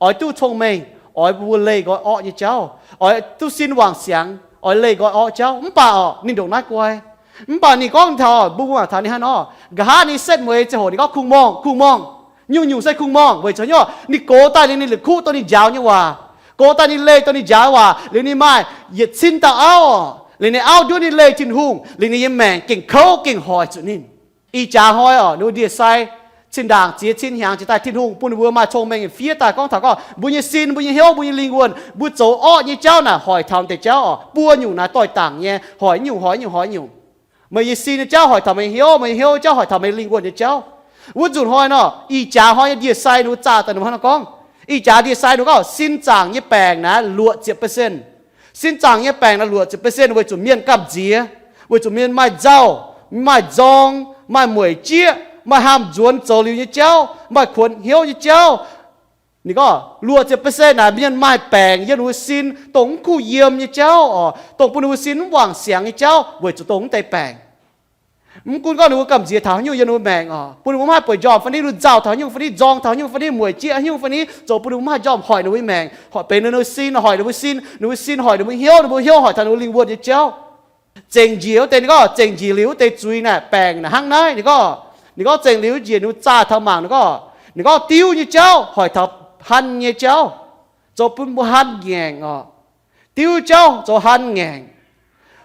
oix duqv cong-mengh, oix mbuo leih nqoi orqv nyei jauv, oix duqv sin wangc siangx, oix leih nqoi orqv jauv. Mv baac oc, ninh ndongc naaiv guai. Mv baac ninh gorngv taux, mbuo mbuo mangc taux ninh hnangv nor, nqa'haav ninh setv mueiz ziangh hoc ninh gorngv, Kungx morngh, kungx morngh. Nyungc-nyungc se kungx morngh weic zuqc haaix nyungc? Ninh gox daaih liuz ninh la'kuqv dongh ninh njaaux nyei waac, gox daaih ninh leih dongh ninh njaaux nyei waac liuz ninh maaih yietc cin dauh auv oc. Liuz ninh auv nduov ninh leih Tin-Hungh liuz ninh nyei maengc gengh kouv gengh hoic zuqc ninh. Ih jaax hnoi oc, ninh mbuo ndie-sai cin-ndaangc ziex cin hnyangx jiex daaih, Tin-Hungh bun ninh mbuo maaih cong-mengh fiev daaih gorngv taux gorngv mbuo nyei sin, mbuo nyei hnyouv, mbuo nyei lingh wuonh, mbuo zoux orqv nyei jauv naaic hoic taux deix jauv oc. Buo nyungc naaic doix-dangc nyei, hoic nyungc, hoic nyungc, hoic nyungc. Meih nyei sin nyei jauv hoic taux meih nyei hnyouv, meih nyei hnyouv jauv hoic taux meih lingh wuonh nyei jauv. Wuov nzunc hnoi nor, ih jaax hnoi nyei ndie-sai ninh mbuo zaah daaih ninh mbuo hnangv nor gorngv, ih jaax ndie-sai ninh mbuo gorngv sin zaangc nyei baengc naaic luoqc ziepc percent. Sin zaangc nyei baengc naaic luoqc ziepc percent weic zuqc mienh gamh nziex, weic zuqc mienh maaih nzauh, maaih nzorng, maaih mueic jieqv, maaih haamh nzuonx zoux liuz nyei jauv, maaih kuonx hnyouv nyei jauv. Ninh gorngv luoqc ziepc percent naaic mienh maaih baengc yiem ninh mbuo sin, dongh mv kuh yiem nyei jauv oc, dongh bun ninh mbuo sin mv wangc siangx nyei jauv weic zuqc dongh mv deix baengc. Mv gunv gorngv ninh mbuo gamh nziex taux haaix nyungc yiem ninh mbuo maengc oc, bun ninh mbuo mv haih bueix njormh fai niv, nzauh taux haaix nyungc fai niv, nzorng taux haaix nyungc fai niv, mueic jieqv haaix nyungc fai niv, zoux bun ninh mbuo mv haih njormh, hoic ninh mbuo maengc, hoic benx ninh mbuo sin, hoic ninh mbuo sin, ninh mbuo sin hoic ninh mbuo hnyouv, ninh mbuo hnyouv hoic taux ninh mbuo lingh wuonh nyei jauv. Zengc njiec wuov deix, ninh gorngv zengc njiec liuz wuov deix zuiz naaic baengc naaic hnangv naaiv. Ninh gorngv, ninh gorngv zengc liuz njiec ninh mbuo zaah taux mangc, ninh gorngv, ninh gorngv diuv nyei jauv hoic taux han nyei jauv, zoux bun mbuo han ngaengc oc. Diuv jauv zoux han ngaengc.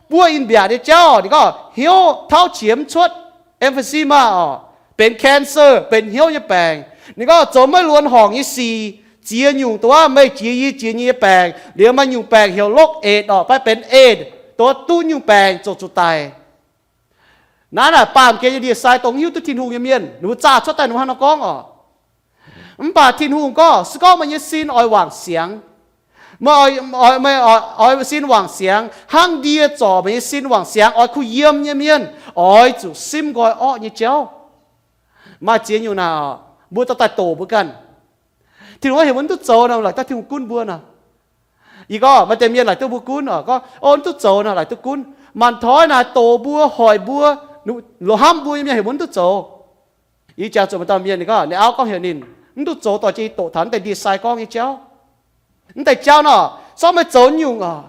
Buov in-mbiaatc nyei jauv, ninh gorngv hnyouv tauv qiex mv cuotv, emphysema oc, benx cancer, benx hnyouv nyei baengc. Ninh gorngv zoux maiv luonx horngc nyei sic, ziex nyungc dongh wuov meih jiex yie jiex nyei baengc, liuz maaih nyungc baengc heuc loc eix oc, fai benx eix, dongh wuov duqv nyungc baengc ziouc zuqc daic. Naaiv naaic baamh gen nyei ndie-sai dongh hiuv duqv Tin-Hungh nyei mienh, ninh mbuo zaah cuotv daaih ninh mbuo hnangv nor gorngv oc. Mv baac Tin-Hungh gorngv, se gorngv meih nyei sin oix wangc siangx, meih oix, meih oix sin wangc siangx hnangv ndie zorc meih nyei sin wangc siangx, oix kuh yiem nyei mienh, oix zuqc simv nqoi orqv nyei jauv. Maaih ziex nyungc naaic, mbuo dorh daaih doqc mbuo ganh. Tin-Hungh heuc mbuo mv duqv zoux nor, laaic daaih Tin-Hungh gunv mbuo nor. Yie gorngv maaih deix mienh laaic duqv mbuo gunv oc, gorngv, o, mv duqv zoux nor, laaic duqv gunv. Mangc tov naaic doqc mbuo, hoic mbuo, loz hnamv mbuo nyei mienh heuc mbuo mv duqv zoux. Yie jangx zuqc maaih dauh mienh ninh gorngv, ninh auv gorngv heuc ninh mv duqv zoux dorh jienv doqc taux naaiv deix ndie-sai gorngv nyei jauv. Naaiv deix jauv nor, sortv meih zoux nyungc oc,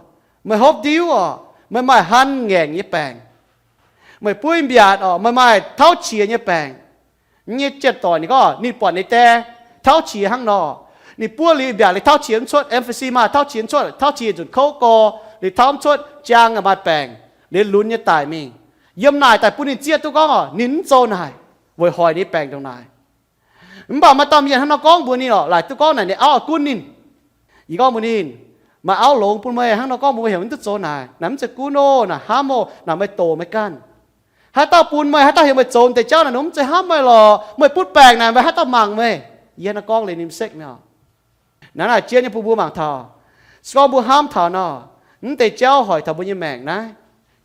meih hopv ndiuv oc, meih maaih han ngaengc nyei baengc, meih buov in-mbiaatc oc, meih maaih tauv qiex nyei baengc. Nyei jien doic ninh gorngv ninh buatc ninh die tauv qiex hnangv nor. Ninh buov liuz in-mbiaatc liuz tauv qiex mv cuotv, emphysema tauv qiex mv cuotv, tauv qiex nzunc kouv gorx, liuz tauv mv cuotv, jaang maaih baengc, liuz lunx nyei daic mingh. Yiem naaic daaih bun ninh zieqv duqv gorngv oc, ninh mv zoux naaic, weic hoic ninh baengc ndongc naaic. Mv baac maaih dauh mienh hnangv nor gorngv mbuox ninh oc, laaic duqv gorngv naaic ninh auv oix gunv ninh. Yie gorngv mbuox ninh, maaih auv longx bun meih hnangv nor gorngv mbuox meih heuc mv duqv zoux naaic, naaic mv zeiz gunv oc, naaic hnamv oc, naaic meih doqc meih ganh. Haaix dauh bun meih, haaix dauh heuc meih zoux deix jauv naaic, ninh mv zeiz hnamv meih lorqc. Meih butv baengc naaic, meih haaix dauh mangc meih? Yie hnangv nor gorngv liuz ninh mv sekv mi'aqv. Naaiv naaic jien nyei bun mbuo mangc taux, se gorngv mbuo hnamv taux nor, mv deix jauv hoic taux mbuo nyei maengc naaiv.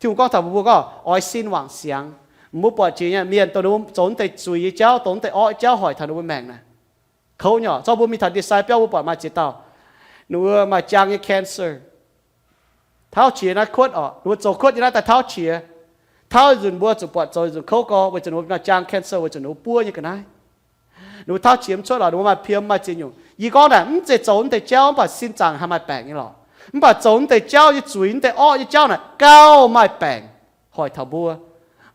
Tin-Hungh gorngv taux mbuo, mbuo gorngv oix sin wangc siangx. Mbuo buatc jiex nyei mienh dongh ninh mbuo zoux mv deix zuiz nyei jauv, dongh mv deix orqv jauv hoic taux ninh mbuo maengc naaic. Kouv nyei oc. Zorqv mbuo mingh taux ndie-sai biauv mbuo buatc maaih ziex dauh, ninh mbuo maaih jaang nyei cancer. Tauv qiex naaiv kuotv oc, ninh mbuo zoux kuotv nyei naaiv daaih tauv qiex. Tauv nzunc mbuo zuqc buatc zoux nzunc kouv gorx weic zuqc ninh mbuo maaih jaang cancer weic zuqc ninh mbuo buov nyei ga'naaiv. Ninh mbuo tauv qiex mv cuotv lorqc, ninh mbuo maaih piem maaih ziex nyungc. Yie gorngv naaic mv zeiz zoux mv deix jauv mv baac sin zaangc haih maaih baengc nyei lorqc. Mv baac zoux mv deix jauv nyei zuiz, mv deix orqv nyei jauv naaic gauh maaih baengc, hoic taux mbuo.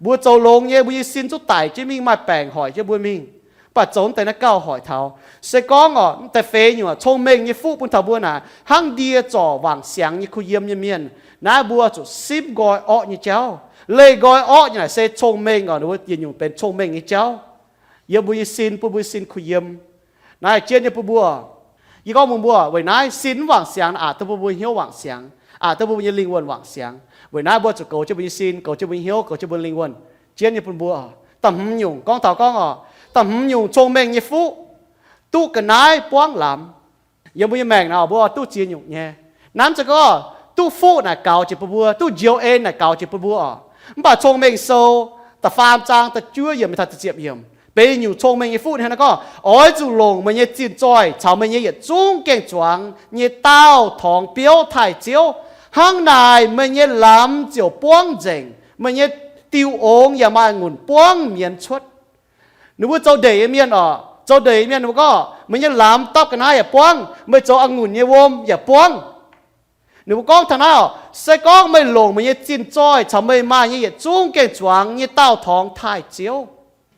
Mbuo zoux longx nyei, mbuo nyei sin zungv daic jienv mingh, maaih baengc hoic jienv mbuo mingh. Mv baac zoux mv deix naaiv gauh hoic taux. Se gorngv oc, mv deix feix nyungc cong-mengh nyei fuqv bun taux mbuo naaic, hnangv ndie zorc wangc siangx nyei kuh yiem nyei mienh, naaiv mbuo zuqc simv nqoi orqv nyei jauv. Leih nqoi orqv nyei naaic se cong-mengh oc, ninh mbuo yietc nyungc benx cong-mengh nyei jauv. Yiem mbuo nyei sin, bun mbuo nyei sin kuh yiem. Naaiv jien nyei bun mbuo. Yie gorngv mbuox mbuo, weic naaiv sin mv wangc siangx aqc duqv bun mbuo hnyouv wangc siangx. aqc duqv mbuo nyei lingh wuonh wangc siangx. Weic naaiv mbuo zuqc goux jienv mbuo nyei sin, goux jienv mbuo nyei hnyouv, goux jienv mbuo lingh wuonh. Jienv nyei bun mbuo, da'hmz nyungc gorngv taux gorngv oc, da'hmz nyungc cong-mengh nyei fuqv duqv ga'naaiv buangv lamz. Yiem mbuo nyei maengc naaic mbuo duqv ziex nyungc nyei. Nanv za'gengh duqv fuqv naaic gaux jiex bun mbuo, duqv njoux en naaic gaux jiex bun mbuo oc. Mv baac Cong-Mengh Sou da'faam zaang da'juov yiemc mingh taux da'ziepc yiemc benx nyungc cong-mengh nyei fuqv hnangv naaiv gorngv, oix zuqc longc meih nyei zinh zoih caux meih nyei yietc zungv gaeng-zuangx nyei daauh torngx biouv taaih Ziouv. Hnangv naaic meih nyei lamz ziouc buangv nzengc, meih nyei diuh ongx yaac maaih a'ngunc buangv mienz cuotv. Ninh mbuo zoux ndeic nyei mienh oc, zoux ndeic nyei mienh ninh mbuo gorngv, meih nyei lamz dapv ga'naaiv yaac buangv, meih zoux a'ngunc nyei wuom yaac buangv. Ninh mbuo gorngv taux naaiv oc, se gorngv meih longc meih nyei zinh zoih caux meih maaih nyei yietc zungv gaeng-zuangx nyei daauh torngx taaih Ziouv.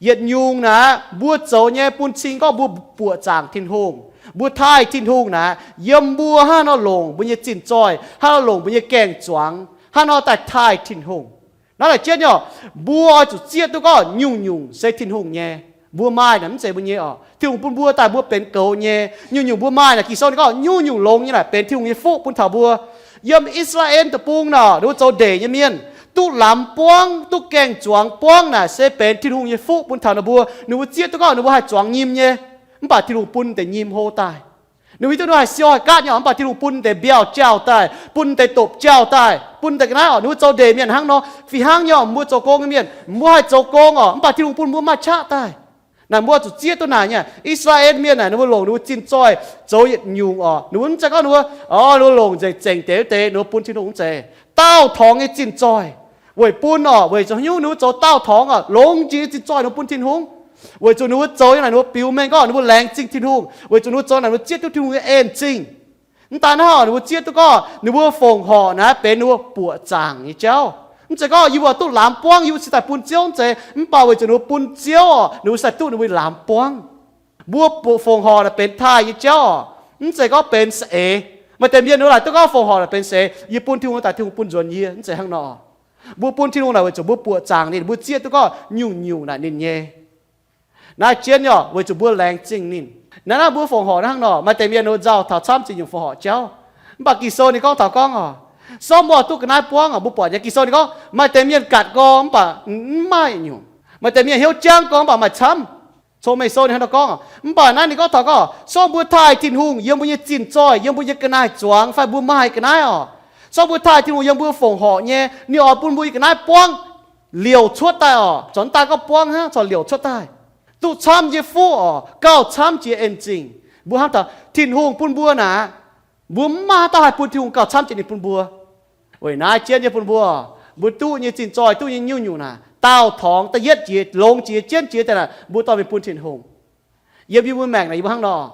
Yietc nyungc naaic mbuo zoux nyei bun cing gorngv mbuo buoqc zaangc Tin-Hungh, mbuo taaih Tin-Hungh naaic, yiem mbuo hnangv nor longc mbuo nyei zinh zoih, hnangv nor longc mbuo nyei gaeng-zuangx, hnangv nor daaih taaih Tin-Hungh. Naaiv laaic jienv nyei oc, mbuo oix zuqc zieqv duqv gorngv nyungc-nyungc se Tin-Hungh nyei. Mbuo maaih naaic mv zeiz mbuo nyei oc. Tin-Hungh bun mbuo daaih mbuo benx goux nyei. Nyungc-nyungc mbuo maaih naaic Ging-Sou ninh gorngv nyungc-nyungc longx nyei naaic benx Tin-Hungh nyei fuqv bun taux mbuo. Yiem I^saa^laa^en Deic-Bung naaic ninh mbuo zoux ndeic nyei mienh, duqv lamz buangv, duqv gaeng-zuangx buangv naaic se benx Tin-Hungh nyei fuqv bun taux ninh mbuo. Ninh mbuo zieqv duqv gorngv ninh mbuo haih zuangx nyim nyei, mv baac Tin-Hungh bun deix nyim hlo daaih. Ninh mbuo hiuv duqv ninh haih siou haih gaatv nyei oc, mv baac Tin-Hungh bun deix mbiauh jauh daaih, bun deix dopc jauh daaih, bun deix ga'naaiv oc. Ninh mbuo zoux ndeic mienh hnangv nor. Fih hnangv nyei oc, mbuo zoux gong nyei mienh, mbuo haih zoux gong oc, mv baac Tin-Hungh bun mbuo maaih qaqv daaih. Naaic mbuo zuqc zieqv duqv naaic nyei. I^saa^laa^en mienh naaic, ninh mbuo longc ninh mbuo zinh zoih zoux yietc nyungc oc. Ninh mbuo mv zeiz gorngv ninh mbuo, o, ninh mbuo longc nzengc zengc deix wuov deix ninh mbuo bun Tin-Hungh mv zeiz. Daauh torngx nyei zinh zoih weic bun oc, weic zuqc haaix nyungc ninh mbuo zoux daauh torngx oc, longx jiex nyei zinh zoih ninh mbuo bun Tin-Hungh. Weic zuqc ninh mbuo zoux nyei naaic ninh mbuo biux mengh gorngv ninh mbuo laengz zingh Tin-Hungh, weic zuqc ninh mbuo zoux naaic ninh mbuo zieqv duqv Tin-Hungh nyei en zingh. Mv daan hnangv oc, ninh mbuo zieqv duqv gorngv ninh mbuo fongc horc naaiv benx ninh mbuo buoqc zaangc nyei jauv. Mv zeiz gorngv yie mbuo duqv lamz buangv yie mbuo cingx daaih bun Ziouv, mv zeiz. Mv baac weic zuqc ninh mbuo bun Ziouv oc, ninh mbuo cingx daaih duqv ninh mbuo lamz buangv. Mbuo fongc horc naaic benx taaih nyei jauv oc, mv zeiz gorngv benx saeng-eix. Maaih deix mienh ninh mbuo laaic duqv gorngv fongc horc naaic benx saeng-eix, yie bun Tin-Hungh daaih Tin-Hungh bun nzuonx yie, mv zeiz hnangv nor. Mbuo bun Tin-Hungh naaic weic zuqc mbuo buoqc zaangc ninh, mbuo zieqv duqv gorngv nyungc-nyungc naaic ninh nyei. Naaiv jienv nyei oc, weic zuqc mbuo laengz zingh ninh. Naaiv naaiv mbuo fongc horc hnangv nor, maaih deix mienh ninh mbuo nzauh taux camv ziex nyungc fongc horc jauv. Mv baac Ging-Sou ninh gorngv taux gorngv oc, se gorngv mbuo duqv ga'naaiv buangv oc, mbuo buatc nyei Ging-Sou ninh gorngv maaih deix mienh gatc gorngv mv baac mv maaih nyungc. Maaih deix mienh hnyouv jangv gorngv mv baac maaih camv. Cong-Mengh Sou ninh hnangv nor gorngv oc. Mv baac naaiv ninh gorngv taux gorngv, se gorngv mbuo taaih Tin-Hungh yiem mbuo nyei zinh zoih, yiem mbuo nyei ga'naaiv zuangx fai mbuo maaih ga'naaiv oc, se gorngv mbuo taaih Tin-Hungh yiem mbuo fongc horc nyei, ninh oix bun mbuo nyei ga'naaiv buangv liouc cuotv daaih oc. Corc mv daan gorngv buangv hnangv, corc liouc cuotv daaih, duqv camv nyei fuqv oc, gauh camv jiex en zingh. Mbuo hnamv taux Tin-Hungh bun mbuo naaic, mbuo mv maaih haaix dauh haih bun Tin-Hungh gauh camv jiex ninh bun mbuo. Weic naaiv jienv nyei bun mbuo, mbuo duqv nyei zinh zoih, duqv nyei nyungc-nyungc naaic, daauh torngx da'yietv jiex, longx jiex, jienv jiex daaih naaic, mbuo dorh mingh bun Tin-Hungh. Yiem yie mbuo maengc naaic yie mbuo hnangv nor,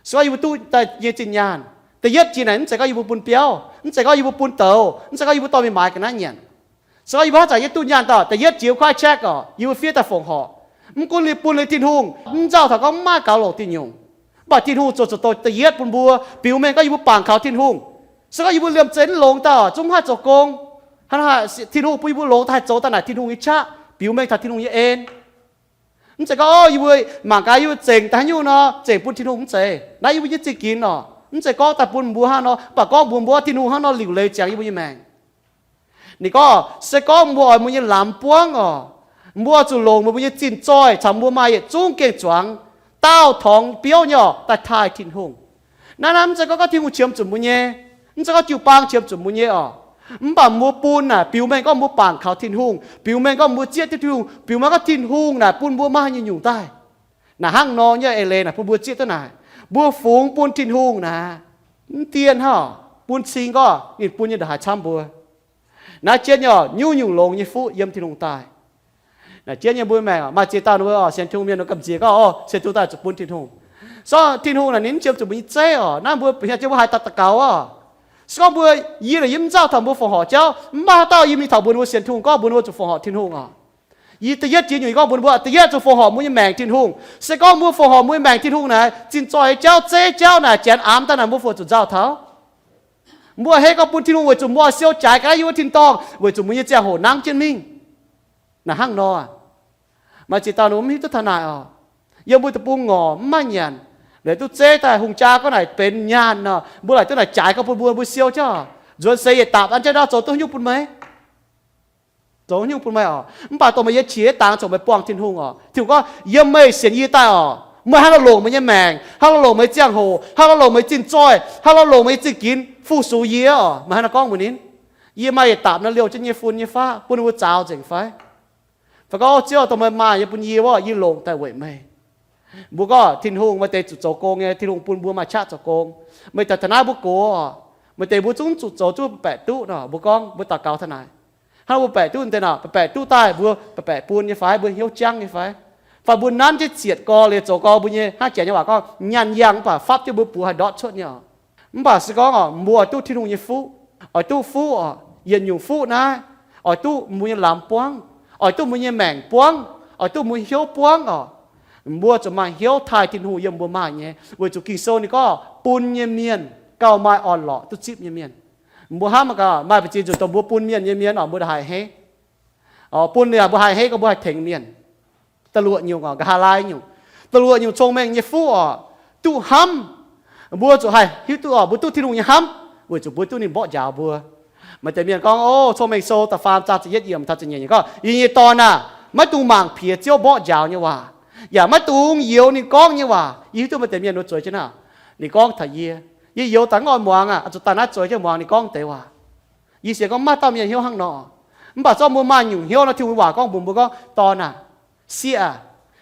se gorngv yie mbuo duqv daaih nyei zinh nyaanh, da'yietv jiex naaic mv zeiz gorngv yie mbuo bun biauv, mv zeiz gorngv yie mbuo bun douz, mv zeiz gorngv yie mbuo dorh mingh maaiz ga'naaiv nyienc. Se gorngv yie mbuo haaix zanc yie duqv nyaanh daaih, da'yietv jiex kuaaiv check oc, yie mbuo fiev daaih fongc horc. Mv gunv liuz bun liuz Tin-Hungh, mv nzauh taux gorngv mv maaih gaux longc diuh nyungc, mv baac Tin-Hungh zuqc zoux daaih da'yietv bun mbuo, biux mengh gorngv yie mbuo bangc kaux Tin-Hungh. Se gorngv yie mbuo liemh zeih mv longx daaih oc, zungv mv haih zoux gong. Hnangv naaic Tin-Hungh bun yie mbuo longx daaih haih zoux daaih naaic Tin-Hungh nyei qaqv, biux mengh taux Tin-Hungh nyei en. Mv zeiz gorngv, o, yie mbuo mangc gaax yie mbuo zengc daaih haaix nyungc nor, zengc bun Tin-Hungh, mv zeiz. Naaiv yie mbuo nyei zingh ginx oc. Mv zeiz gorngv daaih bun mbuo hnangv nor, mv baac gorngv mbuox mbuo Tin-Hungh hnangv nor liuc leiz ziangx yie mbuo nyei maengc. Ninh gorngv, se gorngv mbuo oix mbuo nyei lamz buangv oc, mbuo zuqc longc mbuo nyei zinh zoih caux mbuo maaih yietc zungv gengh zuangx daauh torngx biouv nyei oc daaih taaih Tin-Hungh. Naaiv naaiv mv zeiz gorngv, gorngv Tin-Hungh qiemx zuqc mbuo nyei, mv zeiz gorngv jiu-baang qiemx zuqc mbuo nyei oc. Mv baac mbuo bun naaic biux mengh gorngv mbuo bangc kaux Tin-Hungh, biux mengh gorngv mbuo zieqv duqv Tin-Hungh, biux mengh gorngv Tin-Hungh naaic bun mbuo maaih nyungc-nyungc daaih. Naaic hnangv nor nyei eix leiz naaic bun mbuo zieqv duqv naaic. Mbuo fungx bun Tin-Hungh naaic, mv dien hnangv bun cing gorngv ninh bun nyei ndongc haaix camv mbuo. Naaiv jienv nyei oc, nyungc-nyungc longx nyei fuqv yiem Tin-Hungh daaih. Naaic jienv nyei mbuo maengc oc, maaih ziex dauh ninh mbuo oc, sienx Tin-Hungh mienh ninh ganh ziex gorngv, o, sienx Tin-Hungh daaih zuqc bun Tin-Hungh. Se gorngv Tin-Hungh naaic ninh mv qiemx zuqc mbuo nyei zeiv oc. Naaiv mbuo hienx jienv mbuo haaix dauh daux gaux oc. Se gorngv mbuo, yie naaic yie mv nzauh taux mbuo fongc horc jauv, mv maaih haaix dauh yie mingh taux mbuox ninh mbuo sienx Tin-Hungh gorngv mbuox ninh mbuo zuqc fongc horc Tin-Hungh oc. Yie da'yietv jiex nyungc yie gorngv mbuox ninh mbuo, da'yietv zuqc fongc horc mbuo nyei maengc Tin-Hungh. Se gorngv mbuo fongc horc mbuo nyei maengc Tin-Hungh naaic, zinh zoih jauv, zeiv jauv naaic, janx amx daaih naaic mbuo fungc zuqc nzauh taux. Mbuo hei gorngv bun Tin-Hungh weic zuqc mbuo siou jaaix ga'naaiv yiem wuov tin-dorngh, weic zuqc mbuo nyei ziangh hoc nangv jienv mingh. Naaic hnangv nor, maaih ziex dauh ninh mbuo mv hiuv duqv taux naaic oc. Yiem mbuo deic-bung ngorc mv maaih nyanc, liuz duqv zeiv daaih hungh jaa gorngv naaic benx nyaanh nor, mbuo laaic duqv naaic jaaix gorngv bun mbuo, mbuo siou jauv. Nzuonx seix yietc dapc an jienv ndau zoux duqv nyungc bun meih, zoux nyungc bun meih oc. Mv baac dongh meih yie qiex dangx congx meih buangh Tin-Hungh oc. Tin-Hungh gorngv, yiem meih sienx yie daaih oc, meih hnangv nor longc meih nyei maengc, hnangv nor longc meih ziangh hoc, hnangv nor longc meih zinh zoih, hnangv nor longc meih zinh ginx fu-sux yie oc. Meih hnangv nor gorngv mbuox ninh, yie maaih yietc dapc naaiv liouh jienv nyei fun nyei faqv bun ninh mbuo zaux nzengc fai? Fai gorngv, Ziouv, dongh meih maaih nyei bun yie wuov, yie longc daaih weic meih. Mbuo gorngv Tin-Hungh maaih deix zuqc zoux gong nyei, Tin-Hungh bun mbuo maaih qaqv zoux gong. Meih daaih taux naaiv mbuo gox oc, maaih deix mbuo zungv zuqc zoux zungv baeqc duqv nor. Mbuo gorngv mbuo daux gaux taux naaic, hnangv mbuo baeqc duqv deix nor, baeqc baeqc duqv daaih mbuo baeqc baeqc bun nyei fai? Mbuo hnyouv jangv nyei fai? Fai mbuo nanv jienv cietv gorx liuz zoux gorx mbuo nyei, hnangv Janx nyei waac gorngv nyaanh yangh mv baac fapv jienv mbuo buoz haih ndortv cuotv nyei oc. Mv baac se gorngv oc, mbuo oix duqv Tin-Hungh nyei fuqv, oix duqv fuqv oc, yietc nyungc fuqv naaiv, oix duqv mbuo nyei lamz buangv, oix duqv mbuo nyei maengc buangv, oix duqv mbuo hnyouv buangv oc. Mbuo zuqc maaih hnyouv taaih Tin-Hungh yiem mbuo maaih nyei, weic zuqc Ging-Sou ninh gorngv bun nyei mienh gauh maaih orn-lorqc duqv zipv nyei mienh. Mbuo hnamv gaax, maaih ba'zinh nzunc dongh mbuo bun mienh nyei mienh oc, mbuo ndongc haaix heix, bun liuz mbuo haaix heix gorngv mbuo haih tengx mienh. Da'luoqc nyungc oc, nqa'haav laai nyungc, da'luoqc nyungc cong-mengh nyei fuqv oc, duqv hnamv. Mbuo zuqc haih hiuv duqv oc, mbuo duqv Tin-Hungh nyei hnamv weic zuqc mbuo duqv ninh mborqv njaaux mbuo. Maaih deix mienh gorngv, o, Cong-Mengh Sou da'faam zaang ziepc yietv yiemc taux ziepc nyeic nyungc gorngv, Yie nyei dorn aah! Maiv dungx mangc piex Ziouv mborqv njaaux nyei waac, yaac maiv dungx youx ninh gorngv nyei waac. Yie hiuv duqv maaih deix mienh wuov zueiz jienv naaiv. Ninh gorngv taux yie, yie youz daaih mv oix muangx aqv, zuqc daaih naaiv zueiz jienv muangx ninh gorngv deix waac. Yie sienx gorngv maiv dauh mienh hnyouv hnangv nor. Mv baac zorqv mbuo maaih nyungc hnyouv nor, Tin-Hungh nyei waac gorngv mbuox mbuo gorngv, Dorn aah! Sieqv aah!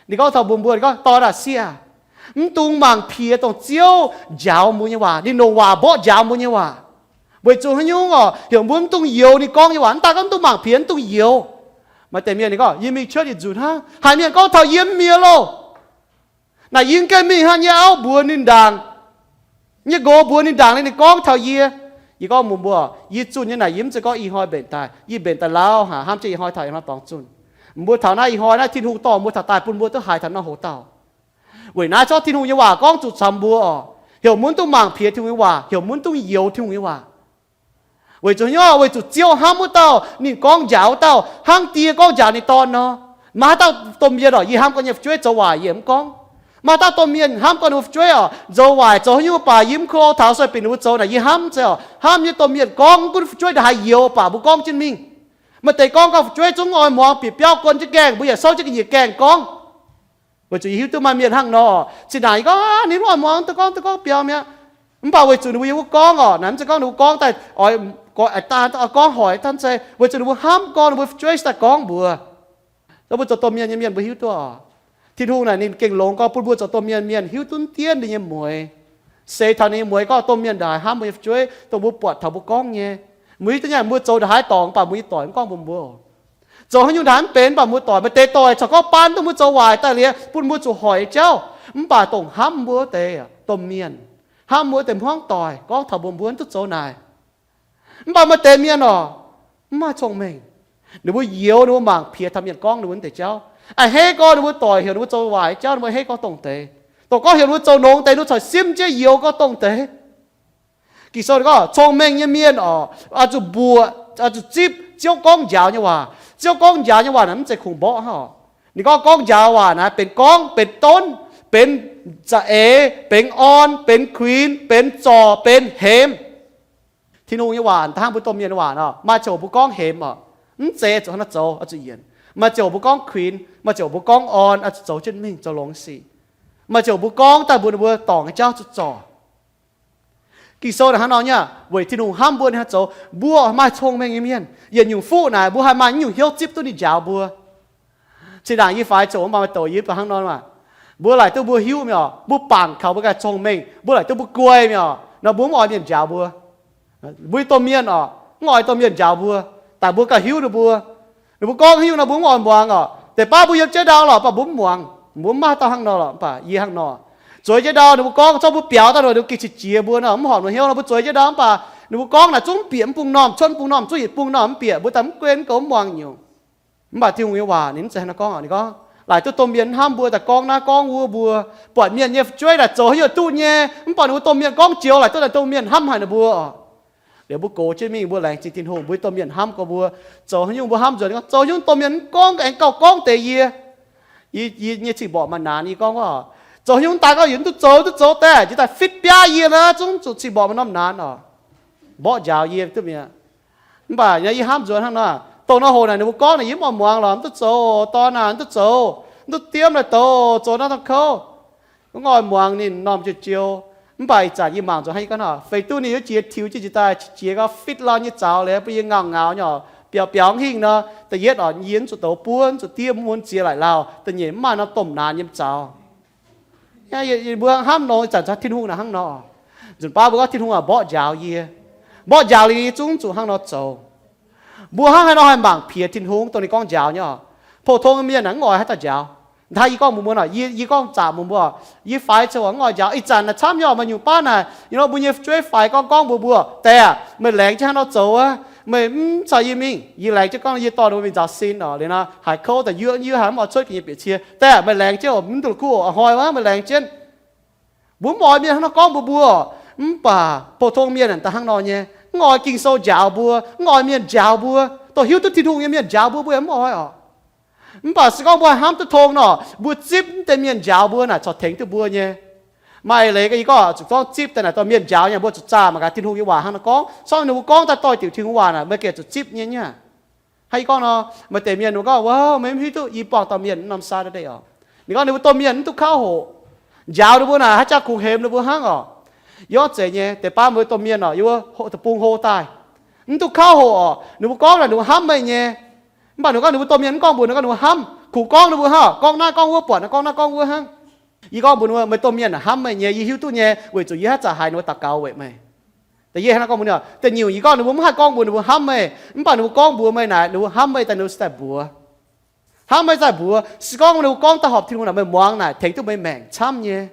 Ninh gorngv taux mbuox mbuo, ninh gorngv, Dorn aah! Sieqv aah! Mv dungx mangc piex dongh Ziouv njaaux mbuo nyei waac, ninh longc waac mborqv njaaux mbuo nyei waac. Weic zuqc haaix nyungc oc? Heuc mbuo mv dungx youz ninh gorngv nyei waac. Mv daaih gorngv mv dungx mangc piex, mv dungx youz. Maaih deix mienh ninh gorngv, Yie mingh cuotv yietc nzunc hnangv, haiz mienh gorngv taux yie mv mienh loh. Naaic yie mv gaengh mingh hnangv, nyei auv mbuox ninh ndaangc, nyei nqox mbuox ninh ndaangc liuz ninh gorngv taux yie. Yie gorngv mbuox mbuo, yie zunh nyei naaic yie mv zeiz gorngv ih hnoi mbenc daaih, yie mbenc daaih lauh haic, hnamv jienv ih hnoi taux ih hnoi dorngx zunh. Mbuo taux naaiv ih hnoi naaiv Tin-Hungh dorh mbuo taux daaih bun mbuo duqv haiz taux naaiv hoz dauh. Weic naaiv zorqv Tin-Hungh nyei waac gorngv zuqc camx mbuo oc, heuc mbuo mv dungx mangc piex Tin-Hungh nyei waac, heuc mbuo mv dungx youz Tin-Hungh nyei waac. Weic zuqc hnyouv, weic zuqc Ziouv hnamv wuov dauh, ninh gorngv njaaux wuov dauh hnangv die gorngv njaaux ninh dorn nor. Maaih haaix dauh domh mienh oc, yie hnamv gorngv nyei fu'jueiv zoux waaic yie mv gorngv. Maaih haaix dauh domh mienh hnamv gorngv ninh mbuo fu'jueiv oc, zoux waaic zoux haaix nyungc mv baac yie mv klo taux sueih bieqc ninh mbuo zoux naaic yie hnamv zeiz oc, hnamv nyei domh mienh gorngv, mv gunv fu'jueiv ndongc haaix youz baac mbuo gorngv jienv mingh. Maaih deix gorngv gauh fu'jueiv zungv oix muangx bieqc biauv guon jienv gaengh, mbuo yaac souv jienv ga'nyiec gaengh gorngv. Weic zuqc yie hiuv duqv maaih mienh hnangv nor, zinh ndaangc yie gorngv ninh mv oix muangx, duqv gorngv, duqv gorngv biauv mi'aqv. Mv baac weic zuqc ninh mbuo yiem wuov gorngv oc, naaic mv zeiz gorngv ninh mbuo gorngv daaih oix, oix gorngv hoi hnangv zeiz, weic zuqc ninh mbuo hnamv gorngv, ninh mbuo fu'jueiv daaih gorngv mbuox. Mbuo zoux domh mienh nyei mienh mbuo hiuv duqv oc, Tin-Hungh naaic ninh gengh longx gorngv bun mbuo zoux domh mienh mienh hiuv duqv dienv ninh nyei mueix. Seix taux ninh nyei mueix gorngv domh mienh ndaaih hnamv mbuo nyei fu'jueiv, dongh mbuo buatc taux mbuo gorngv nyei. Mbuo hiuv duqv nyei, mbuo zoux ndongc haaix dorngc mv baac mbuo nyei doic mv gorngv mbuox mbuo. Zoux haaix nyungc ndaaih mv benx mv baac mbuo doic, maaih deix doic corc gorngv baan duqv mbuo zoux waaic daaih liuz bun mbuo zuqc hoic jauv, mv baac dongh hnamv mbuo wuov deix domh mienh, hnamv mbuo wuov deix hmuangv doic gorngv taux mbuox mbuo mv duqv zoux naaic. Mv baac maaih deix mienh oc, mv maaih cong-mengh. Ninh mbuo youz, ninh mbuo mangc piex taux mienh gorngv ninh mbuo wuov deix jauv. A'hneiv gorngv ninh mbuo doic heuc ninh mbuo zoux waaic jauv, ninh mbuo a'hneiv gorngv dongh deix. Dongh gorngv heuc ninh mbuo zoux nongx deix, ninh mbuo corc simv jienv youz gorngv dongh deix. Ging-Sou ninh gorngv cong-mengh nyei mienh oc, oix zuqc mbuoqc, oix zuqc zipv Ziouv gorngv njaaux nyei waac. Ziouv gorngv njaaux nyei waac naaic mv zeiz kungx mborqv hnangv oc. Ninh gorngv gorngv njaaux waac naaic benx gorngv, benx donv, benx za'eix, benx orn, benx kuinx, benx zorc, benx hemx. Tin-Hungh nyei waac da'hnangv mbuo domh mienh nyei waac nor, maaih ziangh hoc mbuo gorngv hemx oc, mv zeiz zuqc hnangv naaiv zoux, oix zuqc yienc. Maaih ziangh hoc mbuo gorngv kuinx, maaih ziangh hoc mbuo gorngv orn, oix zuqc zoux jienv mingh zoux longx sic. Maaih ziangh hoc mbuo gorngv daaih mbuox ninh mbuo dorngc nyei jauv zuqc zorc. Ging-Sou naaic hnangv nor nyei, weic Tin-Hungh hnamv mbuo ninh haih zoux, mbuo maaih cong-mengh nyei mienh. Yietc nyungc fuqv naaic mbuo haih maaih nyungc hnyouv zipv duqv ninh njaaux mbuo. Zinh ndaangc yie faix zoqc mv baac maaih douc yie mv baac hnangv nor maah, mbuo laaic duqv mbuo hiuv mi'aqv oc, mbuo bangc kaux mbuo ganh cong-mengh, mbuo laaic duqv mbuo guai mi'aqv oc, nor mbuo mv oix mienh njaaux mbuo. Mbuo nyei domh mienh oc, mv oix domh mienh njaaux mbuo, daaih mbuo ganh hiuv ninh mbuo. Ninh mbuo gorngv haaix nyungc nor mbuo mv oix muangx oc. Deix baav mbuo yiem jienv ndau lorqc, mv baac mbuo mv muangx. Mbuo mv maaih dauh hnangv nor lorqc, mv baac yie hnangv nor. Zueiz jienv ndau ninh mbuo gorngv, zorqv mbuo biaux daaih nor, ninh mbuo gengh qiex jiez mbuo nor, mv horpc ninh hnyouv nor, mbuo zueiz jienv ndau mv baac ninh mbuo gorngv naaic zungv mv bieqc mv bung normh, cuotv mv bung normh, zungv yietc bung normh mv bieqc, mbuo daaih mv guen mv goux mv muangx nyungc. Mv baac Tin-Hungh nyei waac ninh mv zeiz hnangv nor gorngv. Ninh gorngv, laaic duqv domh mienh hnamv mbuo daaih gorngv naaiv gorngv wuov mbuo, buatc mienh nyei fu'jueiv naaic zoux haaix nyungc duqv nyei, mv baac ninh mbuo domh mienh gorngv joux laaic duqv daaih domh mienh hnamv haic ninh mbuo oc. Liuz mbuo gox jienv mingh mbuo laengz zingh Tin-Hungh, mbuo domh mienh hnamv gorx mbuo, zoux haaix nyungc mbuo hnamv nzuonx gorngv, zoux haaix nyungc domh mienh mv gorngv aengx gauh gorngv deix yie. Yie, yie nyei cing-mborqc maaih naanx yie gorngv wuov, zoux haaix nyungc daaih gorngv yietc mv duqv zoux, duqv zoux daaih, jiex daaih fitv biaav yie naaiv zungv zuqc cing-mborqc maaih norm naanx oc. mborqv njaaux yie duqv mi'aqv. Mv baac yie hnamv nzuonx hnangv nor, dongh nor hoc naaic ninh mbuo gorngv naaic yie mv oix muangx lorqc, mv duqv zoux, dorn aac, mv duqv zoux, mv duqv diemv naaic douc, zoux nor dongh kouv. Mv oix muangx ninh norm jiu-jiu. Mv baac ih zanc yie mangc nzuonx hnangv yie gorngv nor, feix duqv ninh yaac jiex tiux jienv njiec daaih, jiex gau fit lauh nyei zaux liuz bun yie ngauh ngaux nyei, biaux biaux hingh nor, da'yietv oc, yie mv zuqc douz buov, mv zuqc diev mun ziex laaic lauh, da'nyeic mv maaih norm domh naanx nyei zaux. Mbuo hnamv nor ih zanc Tin-Hungh naaic hnangv nor. Nzunc baav mbuo gorngv Tin-Hungh aac, mborqv njaaux yie. Mborqv njaaux liuz yie zungv zuqc hnangv nor zoux. Mbuo hnangv haaix nor haih mangc piex Tin-Hungh dongh ninh gorngv njaaux nyei oc? Pou-tong mienh aah, mv oix haaix dauh njaaux. Hnangv yie gorngv mbuox mbuo nor, yie gorngv zaqc mbuox mbuo, yie faix ziouc mv oix njaaux. Ih zanc naaic camv nyei oc, maaih nyungc baav naaic, yie nor mbuo nyei fu'jueiv faix gorngv gorngv mbuox mbuo, Diex aac, meih laengz jienv hnangv nor zoux aav. Meih mv caux yie mingh. Yie laengz jienv gorngv yie dorh ninh mbuo mingh nzaaux sin oc. Liuz nor haiz kouv daaih yuoqv yuoqv haic, mv oix cuotv ga'nyeic bieqc cie. Diex aac, meih laengz jienv oc, mv duqv la'kuqv oc, hnoi wuov meih laengz jienv. Mbuo mv oix mienh hnangv nor gorngv mbuox mbuo. Mv baac pou-tong mienh aah, da'faanh hnangv nor nyei, mv oix Ging-Sou njaaux mbuo, mv oix mienh njaaux mbuo. Dongh hiuv duqv Tin-Hungh nyei mienh njaaux mbuo, mbuo yaac mv oix oc. Mv baac se gorngv mbuo hnamv duqv tong nor, mbuo zipv mv deix mienh njaaux mbuo naaic corc tengx duqv mbuo nyei. Maaih leiz yie gorngv zuqc gorngv zipv daaih naaic dorh mienh njaaux nyei, mbuo zuqc zaah mangc gaax Tin-Hungh nyei waac hnangv nor gorngv. Corc ninh mbuo gorngv daaih doix-diuc Tin-Hungh waac naaic, meih gengh zuqc zipv nyei nyei. Hnangv yie gorngv nor, maaih deix mienh ninh gorngv, Wow, meih mv hiuv duqv yie buangh dauh mienh norm Saturday oc. Ninh gorngv ninh mbuo domh mienh mv duqv kauv hoqc. Njaaux ninh mbuo naaic haaix jaax kungx hemx ninh mbuo hnangv oc. Yie gorngv zeiz nyei, deix baav mbuo domh mienh oc, yie wuov deic-bung hlo daaih, mv duqv kauv hoqc oc. Ninh mbuo gorngv naaic ninh mbuo hnamv meih nyei. Mv baac ninh gorngv ninh mbuo domh mienh mv gorngv mbuox ninh gorngv ninh mbuo hnamv, kungx gorngv ninh mbuo hnangv, gorngv naaiv gorngv wuov, buatc naaiv gorngv naaiv gorngv wuov hnangv. Yie gorngv mbuox ninh mbuo, meih domh mienh hnamv meih nyei, yie hiuv duqv nyei, weic zuqc yie haaix zanc haiz ninh mbuo daux gaux weic meih. Da'yietv hnangv gorngv mbuox ninh, da'nyeic yie gorngv ninh mbuo mv haih gorngv mbuox ninh mbuo hnamv meih, mv baac ninh mbuo gorngv mbuox meih naaic, ninh mbuo hnamv meih daaih ninh mbuo cingx daaih mbuox. Hnamv meih daaih mbuox. Se gorngv ninh mbuo gorngv daaih horpc Tin-Hungh naaic, meih muangx naaic tengx duqv meih maengc camv nyei,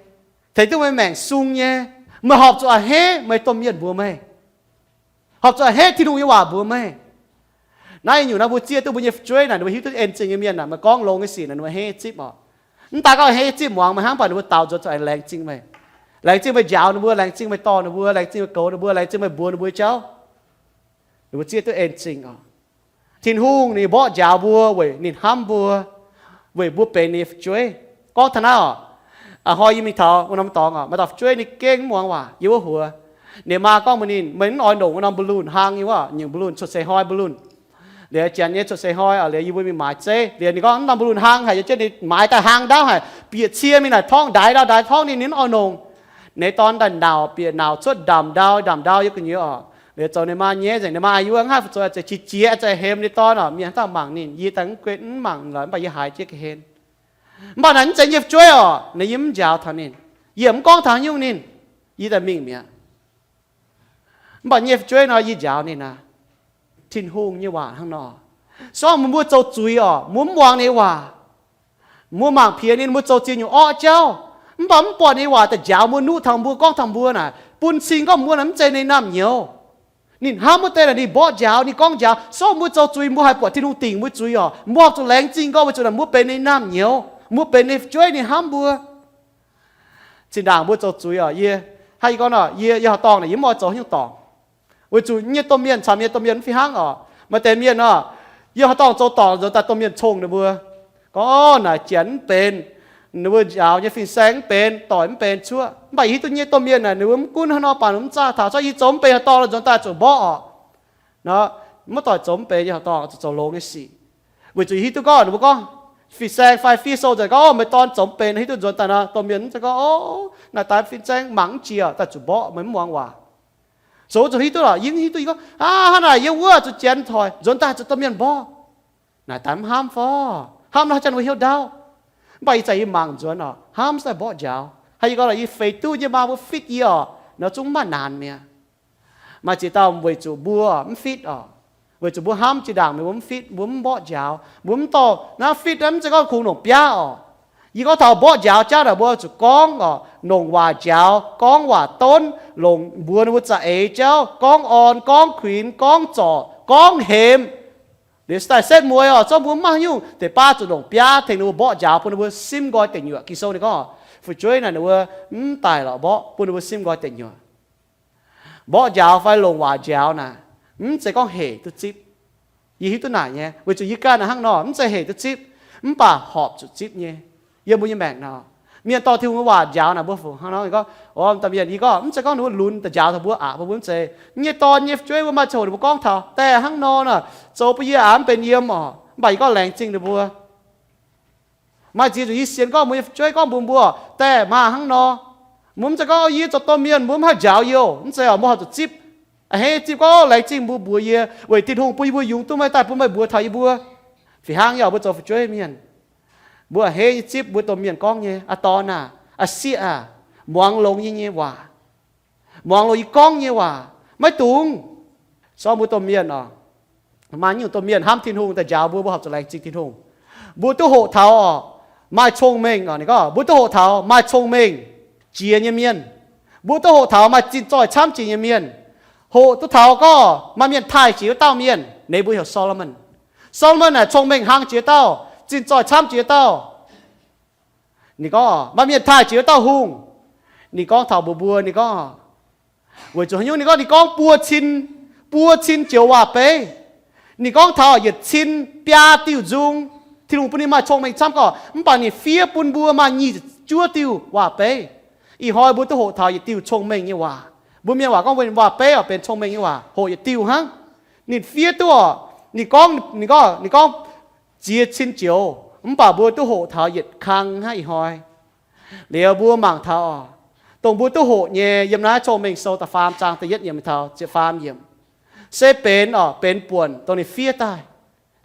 tengx duqv meih maengc sung nyei. Meih horpc zuqc a'hneiv meih domh mienh mbuox meih. Horpc zuqc a'hneiv Tin-Hungh nyei waac mbuox meih. Naaiv nyungc naaiv mbuo zieqv duqv mbuo nyei fu'jueiv naaic, ninh mbuo hiuv duqv en zingh nyei mienh naaic, meih gorngv longx nyei sic naaic, ninh mbuo a'hneiv zipv oc. Mv daaih gorngv a'hneiv zipv muangx meih hnangv, mv baac ninh mbuo daaux nzuonx zuqc laengz zingh meih. Laengz zingh meih njaaux ninh mbuo, laengz zingh meih dorh ninh mbuo, laengz zingh meih goux ninh mbuo, laengz zingh meih mbuox ninh mbuo jauv. Ninh mbuo zieqv duqv en zingh oc. Tin-Hungh ninh mborqv njaaux mbuo weic ninh hnamv mbuo, weic mbuo benx ninh nyei fu'jueiv. Gorngv taux naaiv oc, a'hnoi yie mingh taux wuov norm dorngx oc, maaih dauh fu'jueiv ninh gengh mv muangx waac yiem wuov huox. Ninh maa gorngv mbuox ninh, meih mv oix ndongc wuov norm balloon hlang nyei wuov, nyungc balloon cuotv seix hnoi balloon. Liuz janx nyei cuotv seix hnoi oc, liuz yie mbuo mingh maaiz zeiv. Liuz ninh gorngv norm balloon hlang haic, yie jienv ninh maaiz daaih hlang ndaauv haic, bieqc cie mingh naaic torngv ndaix ndau ndaix torngv ninh, ninh mv oix ndongc. Ninh dorn daaih nauc bieqc nauc cuotv ndamc ndau ndamc ndau yiem gu'nyuoz oc. Liuz zoux ninh maa nyei nzengc, ninh maa yie wuov, mv haih fu'zoux, zeiz qiex jiez, zeiz hemx ninh dorn oc. Mienh haaix dauh mangc ninh, yie daaih mv guetv mv mangc lorqc, mv baac yie haiz jienv ga'hlen. Mv baac naaic mv zeiz yie nyei fu'jueiv oc, naaic yie mv njaaux taux ninh. Yie mv gorngv taux nyungc ninh, yie daaih mingh mi'aqv. Mv baac yie nyei fu'jueiv nor, yie njaaux ninh aqv. Tin-Hungh nyei waac hnangv nor. Se gorngv mbuo zoux zuiz oc, mbuo mv muangx ninh nyei waac, mbuo mangc piex ninh, mbuo zoux ziex nyungc orqv jauv, mv baac mv buatc ninh nyei waac daaih njaaux mbuo, nuqv taux mbuo, gorngv taux mbuo naaic, bun cing gorngv mbuo naaic mv zeiz ninh naamh nyouz. Ninh hnamv wuov deix naaic ninh mborqv njaaux, ninh gorngv njaaux. Se gorngv mbuo zoux zuiz, mbuo haih buatc Tin-Hungh dingc mbuo zuiz oc. Mbuo horpc zuqc laengz zingh gorngv weic zuqc naaic mbuo benx ninh naamh nyouz, mbuo benx ninh fu'jueiv, ninh hnamv mbuo. Zinh ndaangc mbuo zoux zuiz oc, yie, hnangv yie gorngv nor, yie, yie haaix dorngh naaic yie mv oix zoux haaix nyungc dorngc. Weic zuqc yie nyei domh mienh caux yie nyei domh mienh mv fih hnangv oc. Maaih deix mienh oc, yie haaix dorngh zoux dorngc nzuonx daaih domh mienh cong ninh mbuo, gorngv, Orv, naaic janx mv benx, ninh mbuo njaaux nyei fin-saeng mv benx, doic mv benx cuoqv. Mv baac yie hiuv duqv yie nyei domh mienh naaic ninh mbuo mv gunv haaix nor baac ninh mv zaah taux, se gorngv yie zoux mv benx haaix dorngh nzuonx daaih zuqc mborqv oc. Nor, mv doic zoux mv benx nyei haaix dorngh zuqc zoux longx nyei sic. Weic zuqc yie hiuv duqv gorngv ninh mbuo gorngv, fin-saeng fai fiev sou nzengc gorngv, Orv, meih dorn zoux mv benx, hiuv duqv nzuonx daaih nor, domh mienh mv zeiz gorngv, Orv, naaic daaih fin-saeng mangc mv jiex daaih zuqc mborqv, meih mv muangx waac. Zoux zuqc hiuv duqv lorqc, yie hiuv duqv yie gorngv, Aav, hnangv naaic yie wuov zuqc janx toic nzuonx daaih zuqc domh mienh mborqv. Naaic daaih mv hnamv fai? Hnamv nor haaix zanc ninh mbuo hnyouv ndaauv? Mv baac ih zanc yie mangc nzuonx oc, hnamv se daaih mborqv njaaux. Hnangv yie gorngv lorqc, yie feix duqv nyei maa mbuo fitv yie oc, nor zungv mv maaih naanc mi'aqv. Maaih ziex dauh weic zuqc mbuo mv fitv oc, weic zuqc mbuo hnamv zinh ndaangc meih mbuo mv fitv, mbuo mv mborqv njaaux, mbuo mv dorh naaiv fitv, mv zeiz gorngv kungx longc biaav oc. Yie gorngv taux mborqv njaaux jauv naaic, mbuo zuqc gorngv oc, longc waac njaaux, gorngv waac donv, longc mbuox ninh mbuo za'eix jauv, gorngv orn, gorngv kuinx, gorngv zorc, gorngv hemx. Liuz se daaih setv mueiz oc, zorqv mbuo mv maaih haaix nyungc, deix baav zuqc longc biaav tengx ninh mbuo mborqv njaaux bun ninh mbuo simv nqoi deic nyuoqc. Ging-Sou ninh gorngv, fu'jueiv naaic ninh mbuo mv daic lorqc, mborqv bun ninh mbuo simv nqoi deic nyuoqc. Mborqv njaaux fai longc waac njaaux naaic, mv zeiz gorngv hec duqv zipv. Yie hiuv duqv naaic nyei, weic zuqc yie ganh naaic hnangv nor, mv zeiz hec duqv zipv, mv baac horpc zuqc zipv nyei. Yiem mbuo nyei maengc nor, Mienh dorh Tin-Hungh nyei waac njaaux naaic mbuo fu hnangv nor, ninh gorngv, O, m'daaih mienh, yie gorngv mv zeiz gorngv ninh mbuo lunx daaih njaaux taux mbuo aqc, mbuo mv zeiz. Yie nyei dorn nyei fu'jueiv mbuo maaih ziangh hoc ninh mbuo gorngv taux daaih hnangv nor nor, zoux bun yie aqc mv benx yiem oc. Mv baac yie gorngv laengz zingh ninh mbuo. Maaih ziex nyungc yie sienx gorngv mbuo nyei fu'jueiv gorngv mbuox mbuo, daaih maah hnangv nor. Mbuo mv zeiz gorngv, O, yie zoux domh mienh mbuo mv haih njaaux yie oc. Mv zeiz oc, mbuo horpc zuqc zipv. A'hneiv zipv gorngv, Laengz zingh mbuo mbuox yie, weic Tin-Hungh bun yie mbuo yungz duqv meih daaih bun meih mbuox taux yie mbuo. Fih hnangv yaac mbuo zoux fu'jueiv mienh, mbuo a'hneiv nyei zipv mbuo domh mienh gorngv nyei, Aa dorn aah, aa sieqv aah, muangx longx yie nyei waac, muangx longx yie gorngv nyei waac, maiv dungx. Sorng mbuo domh mienh oc, maaih nyungc domh mienh hnamv Tin-Hungh daaih njaaux mbuo, mbuo horpc zuqc laengz zingh Tin-Hungh. Mbuo duqv hoqc taux oc, maaih cong-mengh oc, ninh gorngv, mbuo duqv hoqc taux maaih cong-mengh jiex nyei mienh. Mbuo duqv hoqc taux maaih zinh zoih camv jiex nyei mienh. Hoqc duqv taux gorngv maaih mienh taaih jiex wuov dauh mienh, ninh mbuo heuc Solomon. Solomon naaic cong-mengh hlang jiex dauh, zinh zoih camv jiex dauh. Ninh gorngv maaih mienh taaih jiex wuov dauh hungh. Ninh gorngv taux mbuox mbuo, ninh gorngv, weic zuqc haaix nyungc? Ninh gorngv, ninh gorngv buo cin, buo cin joux waac-beiv. Ninh gorngv taux yietc cin biaa diuh nzung. Tin-Hungh bun ninh maaih cong-mengh camv gorqv, mv baac ninh fiev bun mbuo maaih nyic ziepc juov diuh waac-beiv. Ih hnoi mbuo duqv hoqc taux yietc diuh cong-mengh nyei waac. Mbuo mienh waac gorngv waac-beiv oc, benx cong-mengh nyei waac, hoqc yietc diuh hnangv. Ninh fiev duqv oc, ninh gorngv, ninh gorngv, ninh gorngv ziex cin joux, mv baac mbuo duqv hoqc taux yietc kang hnangv ih hnoi. Liuz mbuo mangc taux oc, dongh mbuo duqv hoqc nyei yiem naaiv Cong-Mengh Sou da'faam zaang da'yietv yiemc taux ziepc faam yiemc, se benx oc, benx buonc dongh ninh fiev daaih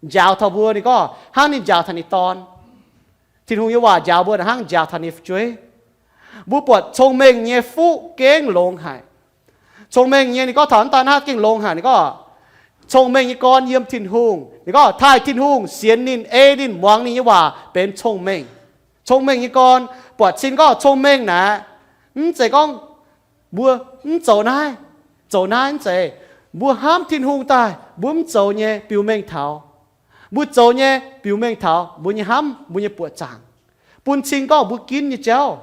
njaaux taux mbuo. Ninh gorngv hnangv ninh njaaux taux ninh Dorn. Tin-Hungh nyei waac njaaux mbuo hnangv njaaux taux ninh fu'jueiv. Mbuo buatc cong-mengh nyei fuqv gengh longx haic. Cong-mengh nyei, ninh gorngv taux hnangv daaih naaiv gengh longx haic. Ninh gorngv, cong-mengh nyei gorn yiem Tin-Hungh. Ninh gorngv taaih Tin-Hungh, sienx ninh, ei ninh, muangx ninh nyei waac benx cong-mengh. Cong-mengh nyei gorn, buatc cing gorngv cong-mengh naaic, mv zeiz gorngv mbuo mv zoux naaiv, zoux naaiv mv zeiz. Mbuo hnamv Tin-Hungh daaih mbuo mv zoux nyei biux mengh taux. Mbuo zoux nyei biux mengh taux mbuo nyei hnamv, mbuo nyei buoqc zaangc, bun cing gorngv mbuo ginv nyei jauv.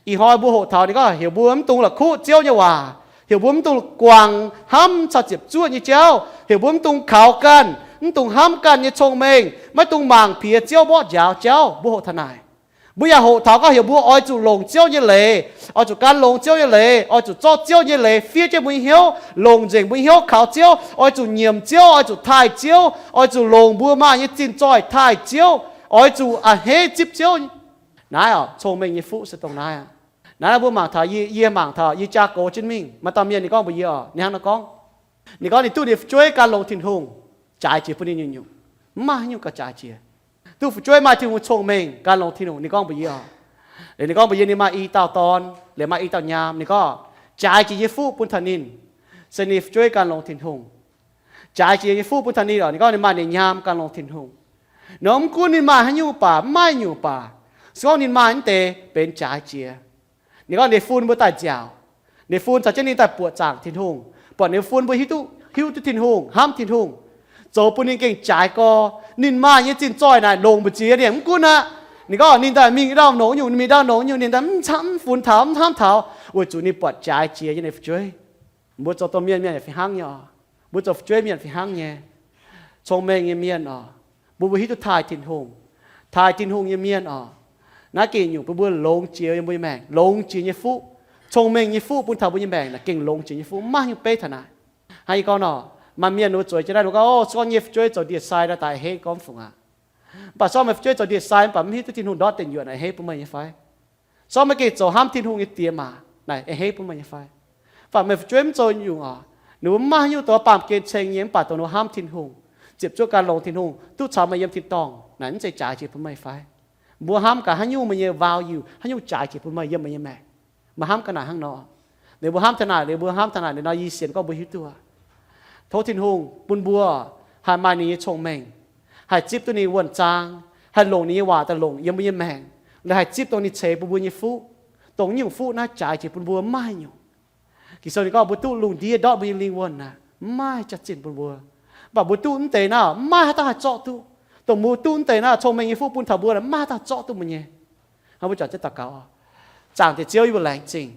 Ih hnoi mbuo hoqc taux ninh gorngv heuc mbuo mv dungx la'kuqv Ziouv nyei waac, heuc mbuo mv dungx guangc hnamv caux ziepc zuoqv nyei jauv, heuc mbuo mv dungx kaux ganh, mv dungx hnamv ganh nyei cong-mengh, maiv dungx mangc piex Ziouv mborqv njaaux jauv. Mbuo hoqc taux naaic. Mbuo yaac hoqc taux gorngv heuc mbuo oix zuqc longc Ziouv nyei leiz, oix zuqc gan longx Ziouv nyei leiz, oix zuqc zorqv Ziouv nyei leiz fiev jienv mbuo nyei hnyouv, longc nzengc mbuo nyei hnyouv kaux Ziouv, oix zuqc nyiemc Ziouv, oix zuqc taaih Ziouv, oix zuqc longc mbuo maaih nyei zinh zoih taaih Ziouv, oix zuqc a'hneiv zipv Ziouv. Naaiv oc, cong-mengh nyei fuqv se dongh naaiv aqv. Naaiv mbuo mangc taux, yie, yie mangc taux yie jaa gox jienv mingh, maaih dauh mienh ninh gorngv mbuox yie oc, ninh hnangv naaiv gorngv, ninh gorngv ninh duqv ninh fu'jueiv gan longx Tin-Hungh, jaaix jiex bun ninh nyungc-nyungc, mv maaih haaix nyungc gauh jaaix jiex. Duqv fu'jueiv maaih Tin-Hungh cong-mengh, gan longx Tin-Hungh, ninh gorngv mbuox yie oc, liuz ninh gorngv mbuox yie ninh maaih i dauh dorn, liuz maaih i dauh nyaam, ninh gorngv jaaix jiex nyei fuqv bun taux ninh se ninh fu'jueiv gan longx Tin-Hungh. Jaaix jiex nyei fuqv bun taux ninh oc, ninh gorngv ninh maaih ninh nyaam gan longx Tin-Hungh. Nor mv gunv ninh maaih haaix nyungc baac, mv maaih nyungc baac, se gorngv ninh maaih mv deix benx jaaix jiex. Ninh gorngv ninh fun mbuo daaih nziaauc, ninh fun caux jienv ninh daaih buoqc zaangc Tin-Hungh, buatc ninh fun mbuo hiuv duqv, hiuv duqv Tin-Hungh, hnamv Tin-Hungh, zoux bun ninh gengh jaaix gorx. Ninh maaih nyei zinh zoih naaic longc mbu'ziex ninh mv gunv aqv. Ninh gorngv ninh daaih mingh ndau nongc nyungc, ninh mingh ndau nongc nyungc, ninh daaih mv camv, mv funx taux, mv hnamv taux, weic zuqc ninh buatc jaaix jiex nyei ninh fu'jueiv. Mbuo zoux domh mienh mienh yaac fih hnangv nyei oc. Mbuo zoux fu'jueiv mienh fih hnangv nyei. Cong-mengh nyei mienh oc, bun mbuo hiuv duqv taaih Tin-Hungh. Taaih Tin-Hungh nyei mienh oc, naaiv gengh nyungc bun mbuo longx jiex yiem mbuo nyei maengc, longx jiex nyei fuqv. Cong-mengh nyei fuqv bun taux mbuo nyei maengc naaic gengh longx jiex nyei fuqv, mv maaih haaix nyungc beiv taux naaic. Hnangv yie gorngv nor, maaih mienh ninh mbuo zueiz jienv naaiv, ninh gorngv, O, se gorngv yie nyei fu'jueiv zoux ndie-sai daaih a'hneiv gorngv fungc aqv. Mv baac se gorngv meih fu'jueiv zoux ndie-sai mv baac mv hiuv duqv Tin-Hungh ndortv deic nyuoqc naaic, a'hneiv bun meih nyei fai? Se gorngv meih gengh zoux hnamv Tin-Hungh nyei diex maac naaic, a'hneiv bun meih nyei fai? Mv baac meih fu'jueiv mv zoux nyungc oc, ninh mbuo mv maaih haaix nyungc dongh baamh gen ceng nyei, mv baac dongh ninh mbuo hnamv Tin-Hungh, ziepc zuoqv gan longx Tin-Hungh, duqv caux meih yiem tin-dorngh naaic, mv zeiz jaaix jiex bun meih fai? Mbuo hnamv gaax haaix nyungc meih nyei value, haaix nyungc jaaix jiex bun meih yiem meih nyei maengc. Meih hnamv ga'naaic hnangv nor. Liuz mbuo hnamv taux naaic, liuz mbuo hnamv taux naaic, liuz nor yie sienx gorngv mbuo hiuv duqv aqv. Tov Tin-Hungh bun mbuo haih maaih ninh nyei cong-mengh, haih zipv duqv ninh wuonh zaang, haih longc ninh nyei waac daaih longc yiem mbuo nyei maengc, liuz haih zipv dongh ninh ceix bun mbuo nyei fuqv. Dongh nyungc fuqv naaiv jaaix jiex bun mbuo mv maaih nyungc. Ging-Sou ninh gorngv mbuo duqv lungh ndiev ndortv mbuo nyei lingh wuonh naaic, mv maaih jaax-zinh bun mbuo. Mv baac mbuo duqv mv deix naaiv, mv maaih haaix dauh haih zorqv duqv. Dongh mbuo duqv mv deix naaiv cong-mengh nyei fuqv bun taux mbuo naaic, mv maaih haaix dauh zorqv duqv mbuo nyei. Hnangv mbuo juangc jienv daux gaux oc. Zaangc Diex Ziouv, yie mbuo laengz zingh.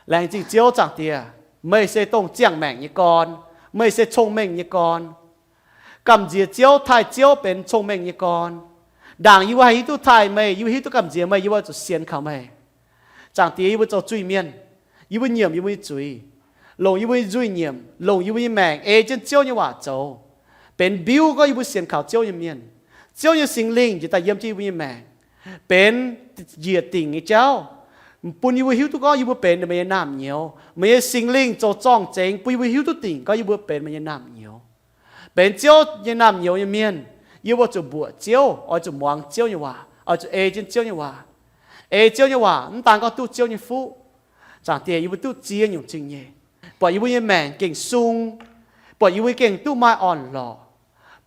Laengz zingh Ziouv, Zaangc Diex, meih se dongh ziangh maengc nyei gorn. Meih se cong-mengh nyei gorn. Gamh nziex Ziouv, taaih Ziouv benx cong-mengh nyei gorn. Ndaangc yie mbuo haih hiuv duqv taaih meih, yie mbuo hiuv duqv gamh nziex meih, yie mbuo zuqc sienx kaux meih. Zaangc Diex, yie mbuo zoux zuiz-mienh, yie mbuo nyiemc yie mbuo nyei zuiz, longc yie mbuo nyei nzuih nyiemc, longc yie mbuo nyei maengc ei jienv Ziouv nyei waac zoux, benx mbiuv gorngv yie mbuo sienx kaux Ziouv nyei mienh. Ziouv nyei Singx Lingh njiec daaih yiem jienv yie mbuo nyei maengc, benx njiec dingc nyei jauv, bun yie mbuo hiuv duqv gorngv yie mbuo benx meih nyei naamh nyouz. Meih nyei Singx Lingh zoux zorng-zengx bun yie mbuo hiuv duqv dingc gorngv yie mbuo benx meih nyei naamh nyouz. Benx Ziouv nyei naamh nyouz nyei mienh, yie mbuo zuqc mbuoqc Ziouv, oix zuqc muangx Ziouv nyei waac, oix zuqc ei jienv Ziouv nyei waac. Ei Ziouv nyei waac mv daan gorngv duqv Ziouv nyei fuqv, Zaangc Diex, yie mbuo duqv ziex nyungc zingh nyeic, buatc yie mbuo nyei maengc gengh sung, buatc yie mbuo gengh duqv maaih orn-lorqc,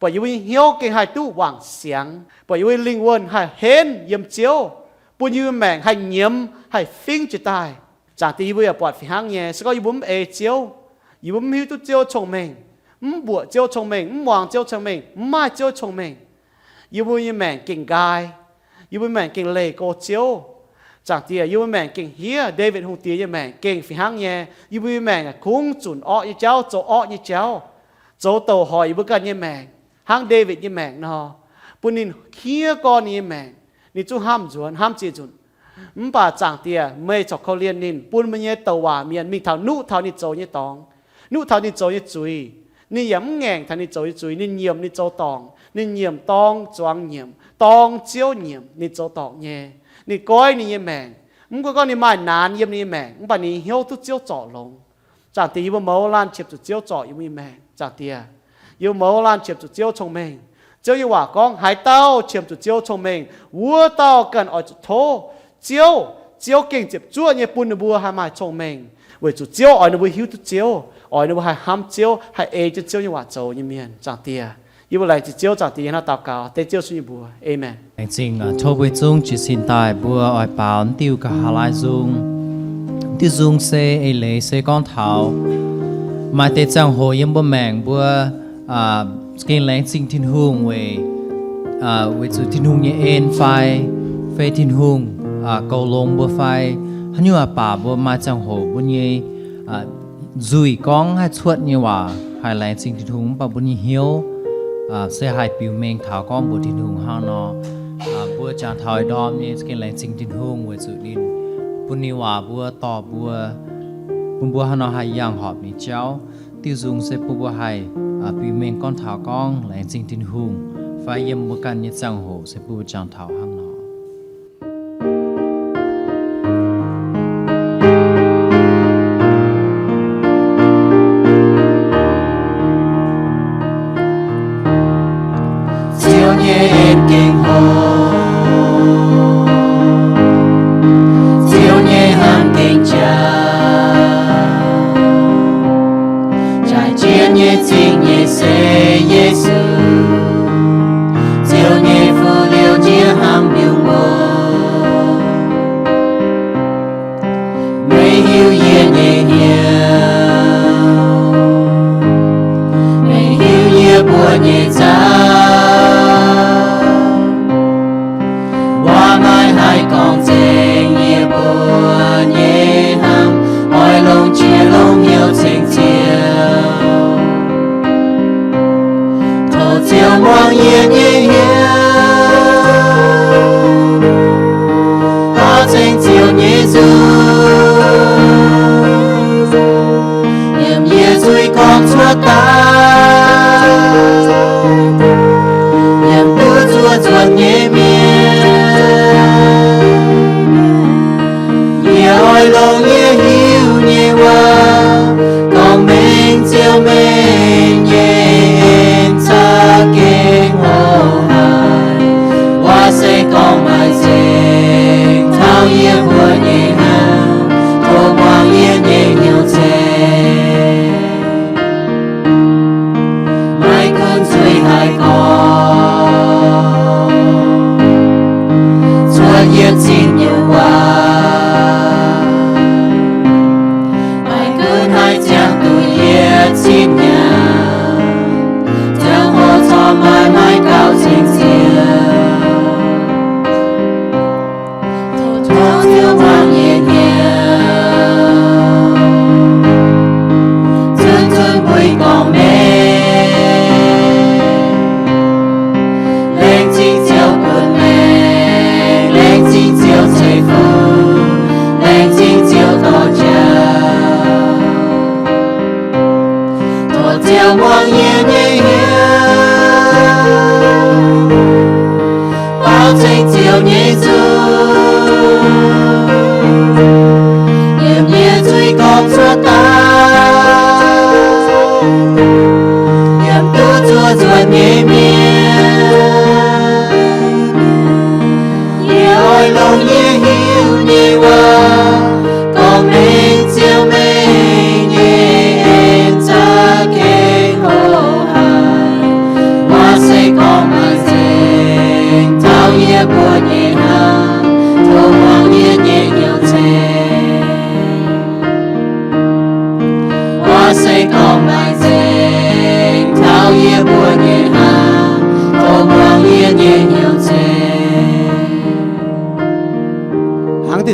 buatc yie mbuo nyei hnyouv gengh haih duqv wangc siangx, buatc yie mbuo nyei lingh wuonh haih henv yiem Ziouv, bun yie mbuo maengc haih nyiemz, haih fingv jiez daaih. Zaangc Diex, yie mbuo yaac buatc fih hnangv nyei, se gorngv yie mbuo mv ei Ziouv, yie mbuo mv hiuv duqv Ziouv cong-mengh, mv mbuoqc Ziouv cong-mengh, mv muangx Ziouv cong-mengh, mv maaih Ziouv cong-mengh, yie mbuo nyei maengc gengh nqaai, yie mbuo maengc gengh leih go Ziouv. Zaangc Diex, yie mbuo maengc gengh hiev. Ndaawitv Hungh Diex nyei maengc gengh fih hnangv nyei. Yie mbuo nyei maengc kungx zunc orqv nyei jauv, zoux orqv nyei jauv, zoux douc hoic yie mbuo ganh nyei maengc, hnangv Ndaawitv nyei maengc nor, bun ninh hiev gorn ninh nyei maengc, ninh zungv hnamv nzuonx, hnamv ziex nzunc. Mv baac Zaangc Diex, meih corc korv-lienh ninh, bun meih nyei douc waac mienh mingh taux nuqv taux ninh zoux nyei dorngx, nuqv taux ninh zoux nyei zuiz. Ninh yaac mv ngaengc taux ninh zoux nyei zuiz. Ninh nyiemc ninh zoux dorngc, ninh nyiemc dorng zuangx nyiemc, dorng Ziouv nyiemc ninh zoux dorngc nyei. Ninh goiv ninh nyei maengc. Mv gunv gorngv ninh maaih naanx yiem ninh nyei maengc, mv baac ninh hnyouv duqv Ziouv zorc longx. Zaangc Diex, yie mbuo mouz laanh qiemx zuqc Ziouv zorc yie mbuo nyei maengc. Zaangc Diex, yie mbuo mouz laanh qiemx zuqc Ziouv cong-mengh. Ziouv nyei waac gorngv, haaix dauh qiemx zuqc Ziouv cong-mengh, wuov dauh ganh oix zuqc tov Ziouv, Ziouv gengh ziepc zuoqv nyei bun ninh mbuo haih maaih cong-mengh, weic zuqc Ziouv oix ninh mbuo hiuv duqv Ziouv, oix ninh mbuo haih hnamv Ziouv, haih ei jienv Ziouv nyei waac zoux nyei mienh. Zaangc Diex, yie mbuo laengz zingh Ziouv. Zaangc Diex, yie hnangv daux gaux dengv Ziouv Yesu nyei mbuox. Aamen. Laengz zingh, tov mbuo zungv jiez sin daaih, mbuo oix baaux diuh Ga'haav Laai nzung. Diuh nzung se eix leiz se gorngv taux maaih deix ziangh hoc yiem mbuo maengc mbuo gengh laengz zingh Tin-Hungh weic, weic zuqc Tin-Hungh nyei en fai, fai Tin-Hungh goux longx mbuo fai haaix nyungc aqv. Baac mbuo maaih ziangh hoc mbuo nyei nzuih gorngv haih cuotv nyei waac haih laengz zingh Tin-Hungh, mv baac mbuo nyei hnyouv se haih biux mengh taux gorngv mbuox Tin-Hungh hnangv nor. Mbuo jangx taux ih ndorm nyei gengh laengz zingh Tin-Hungh weic zuqc ninh bun ninh waac mbuo dorh mbuo, bun mbuo hnangv nor haih yangh horpc ninh jauv. Diuh nzung se bun mbuo haih biux mengh gorngv taux gorngv laengz zingh Tin-Hungh, fai yiem mbuo ganh nyei ziangh hoc se bun mbuo jangx taux hnangv nor. Ziouv nyei en gengh hlo, Ziouv nyei hnamv gengh jauv. Jaaix jienv nyei zingh nyeic se Yesu, Ziouv nyei fu'jueiv njien hnamv mbiungc wuov. Meih hiuv yie nyei hnyouv, meih hiuv yie buoz nyei nzauv. Waac maiv haih gorngv nzengc, yie buoz nyei hnamv oix longc jiex longc hnyouv ceng Ziouv. Tov Ziouv muangx yie nyei hnyouv, tov ceng Ziouv nyei nzung, yiem yie zuiz gorngv cuotv daaih.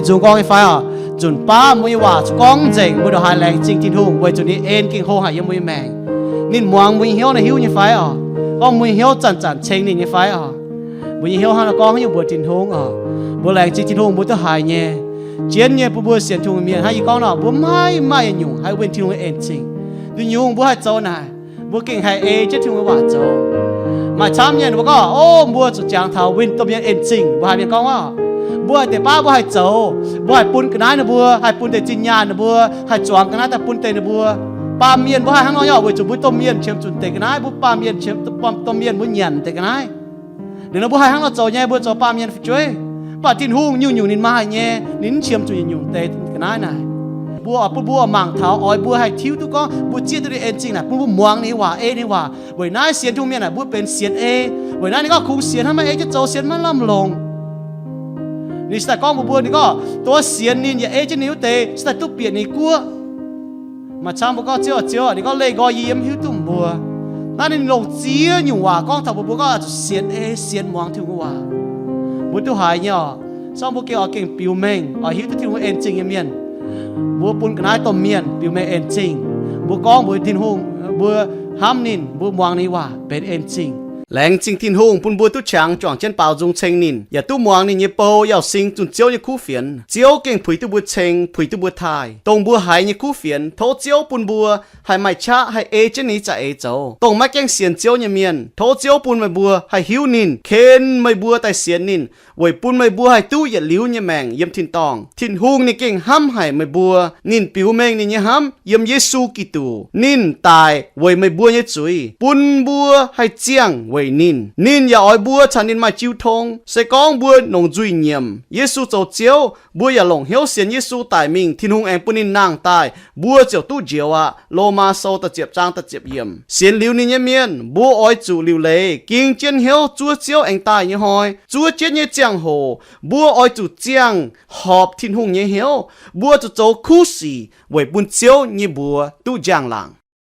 Nzung gorngv nyei fai oc? Nzunc baav mbuo nyei waac zuqc gorngv nzengc, mbuo ndongc haaix laengz zingh Tin-Hungh weic zuqc ninh en ging hlo haic yiem mbuo nyei maengc. Ninh muangx mbuo nyei hnyouv, ninh hiuv nyei fai oc? Gorngv mbuo nyei hnyouv zanc-zanc ceng ninh nyei fai oc? Mbuo nyei hnyouv hnangv nor gorngv haaix nyungc mbuox Tin-Hungh oc? Mbuo laengz zingh Tin-Hungh mbuo duqv haiz nyei. Jienv nyei bun mbuo sienx Tin-Hungh mienh hnangv yie gorngv nor, mbuo maiv maaih yietc nyungc haih winh Tin-Hungh nyei en-zingh. Nduqc nyungc mbuo haih zoux naaic, mbuo gengh haih ei jienv Tin-Hungh nyei waac zoux. Maaih camv mienh mbuo gorngv, o, mbuo zuqc jangx taux winh domh mienh en-zingh. Mbuo haiz mienh gorngv oc, mbuo deix baav mbuo haih zoux, mbuo haih bun ga'naaiv ninh mbuo, haih bun deix zinh nyaanh ninh mbuo, haih zuangx ga'naaiv daaih bun deix ninh mbuo. Baamh mienh mbuo haih hnangv nor nyei oc, weic zuqc mbuo domh mienh qiemx zunc deix ga'naaiv, mbuo baamh mienh qiemx, domh mienh mbuo nyanc deix ga'naaiv. Ninh nor mbuo haih hnangv nor zoux nyei, mbuo zoux baamh mienh fu'jueiv. Mv baac Tin-Hungh nyungc-nyungc ninh maaih nyei, ninh mv qiemx zuqc nyungc-nyungc deix ga'naaiv naaic. Mbuo oix bun mbuo mangc taux, oix mbuo haih tiuv duqv gorngv mbuo zieqv duqv ninh en-zingh naaic, bun mbuo muangx ninh nyei waac, ei ninh nyei waac. Weic naaiv sienx Tin-Hungh mienh naaic mbuo benx sienx ei. Weic naaiv ninh gorngv kungx sienx hnangv maiv ei jienv zoux, sienx maiv lamh longc. Ninh se daaih gorngv mbuox mbuo, ninh gorngv, dongh wuov sienx ninh yaac ei jienv ninh wuov deix se daaih duqv bieqc ninh guoqv. Maaih camv mbuo gorngv, Ziouv, Ziouv, ninh gorngv, leih nqoi yie yiem, hiuv duqv mbuo. Naaiv ninh longc ziex nyungc waac gorngv taux mbuox mbuo gorngv oix zuqc sienx ei, sienx muangx Tin-Hungh nyei waac. Mbuo duqv haiz nyei oc. Sorng mbuo gengh oix gengh biux mengh oix hiuv duqv Tin-Hungh en-zingh nyei mienh. Mbuo bun ga'naaiv domh mienh biux mengh en-zingh. Mbuo gorngv mbuox Tin-Hungh, mbuo hnamv ninh, mbuo muangx ninh nyei waac benx en-zingh. Laengz zingh Tin-Hungh bun mbuo duqv qangx juangc jienv baaux nzung ceng ninh, yaac duqv muangx ninh nyei bou, yaac sing zunh Ziouv nyei kuv fienx. Ziouv gengh puix duqv mbuo ceng, puix duqv mbuo taaih dongh mbuo haiz nyei kuv fienx. Tov Ziouv bun mbuo haih maaih qaqv haih ei jienv ninh nyei za'eix zoux. Dongh maiv gaengh sienx Ziouv nyei mienh, tov Ziouv bun meih mbuo haih hiuv ninh, ken meih mbuo daaih sienx ninh, weic bun meih mbuo haih duqv yietc liuz nyei maengc yiem tin-dorngh. Tin-Hungh ninh gengh hnamv haic meih mbuo. Ninh biux mengh ninh nyei hnamv yiem Yesu Giduc. Ninh daic weic meih mbuo nyei zuiz, bun mbuo haih ziangh weic ninh. Ninh yaac oix mbuo caux ninh maaih jiu tong. Se gorngv mbuo nongc nzuih nyiemc Yesu zoux Ziouv, mbuo yaac longc hnyouv sienx Yesu daic mingh, Tin-Hungh aengx bun ninh nangh daaih, mbuo ziouc duqv njoux aqv. Lomaa Sou da'ziepc zaang da'ziepc yiemc. Sienx liuz ninh nyei mienh, mbuo oix zuqc liuc leiz ging jienv hnyouv zuov Ziouv aengx daaih nyei hnoi. Zuov jienv nyei ziangh hoc, mbuo oix zuqc ziangh horpc Tin-Hungh nyei hnyouv. Mbuo zuqc zoux kuv sic weic bun Ziouv nyei mbuox duqv njang-laangc.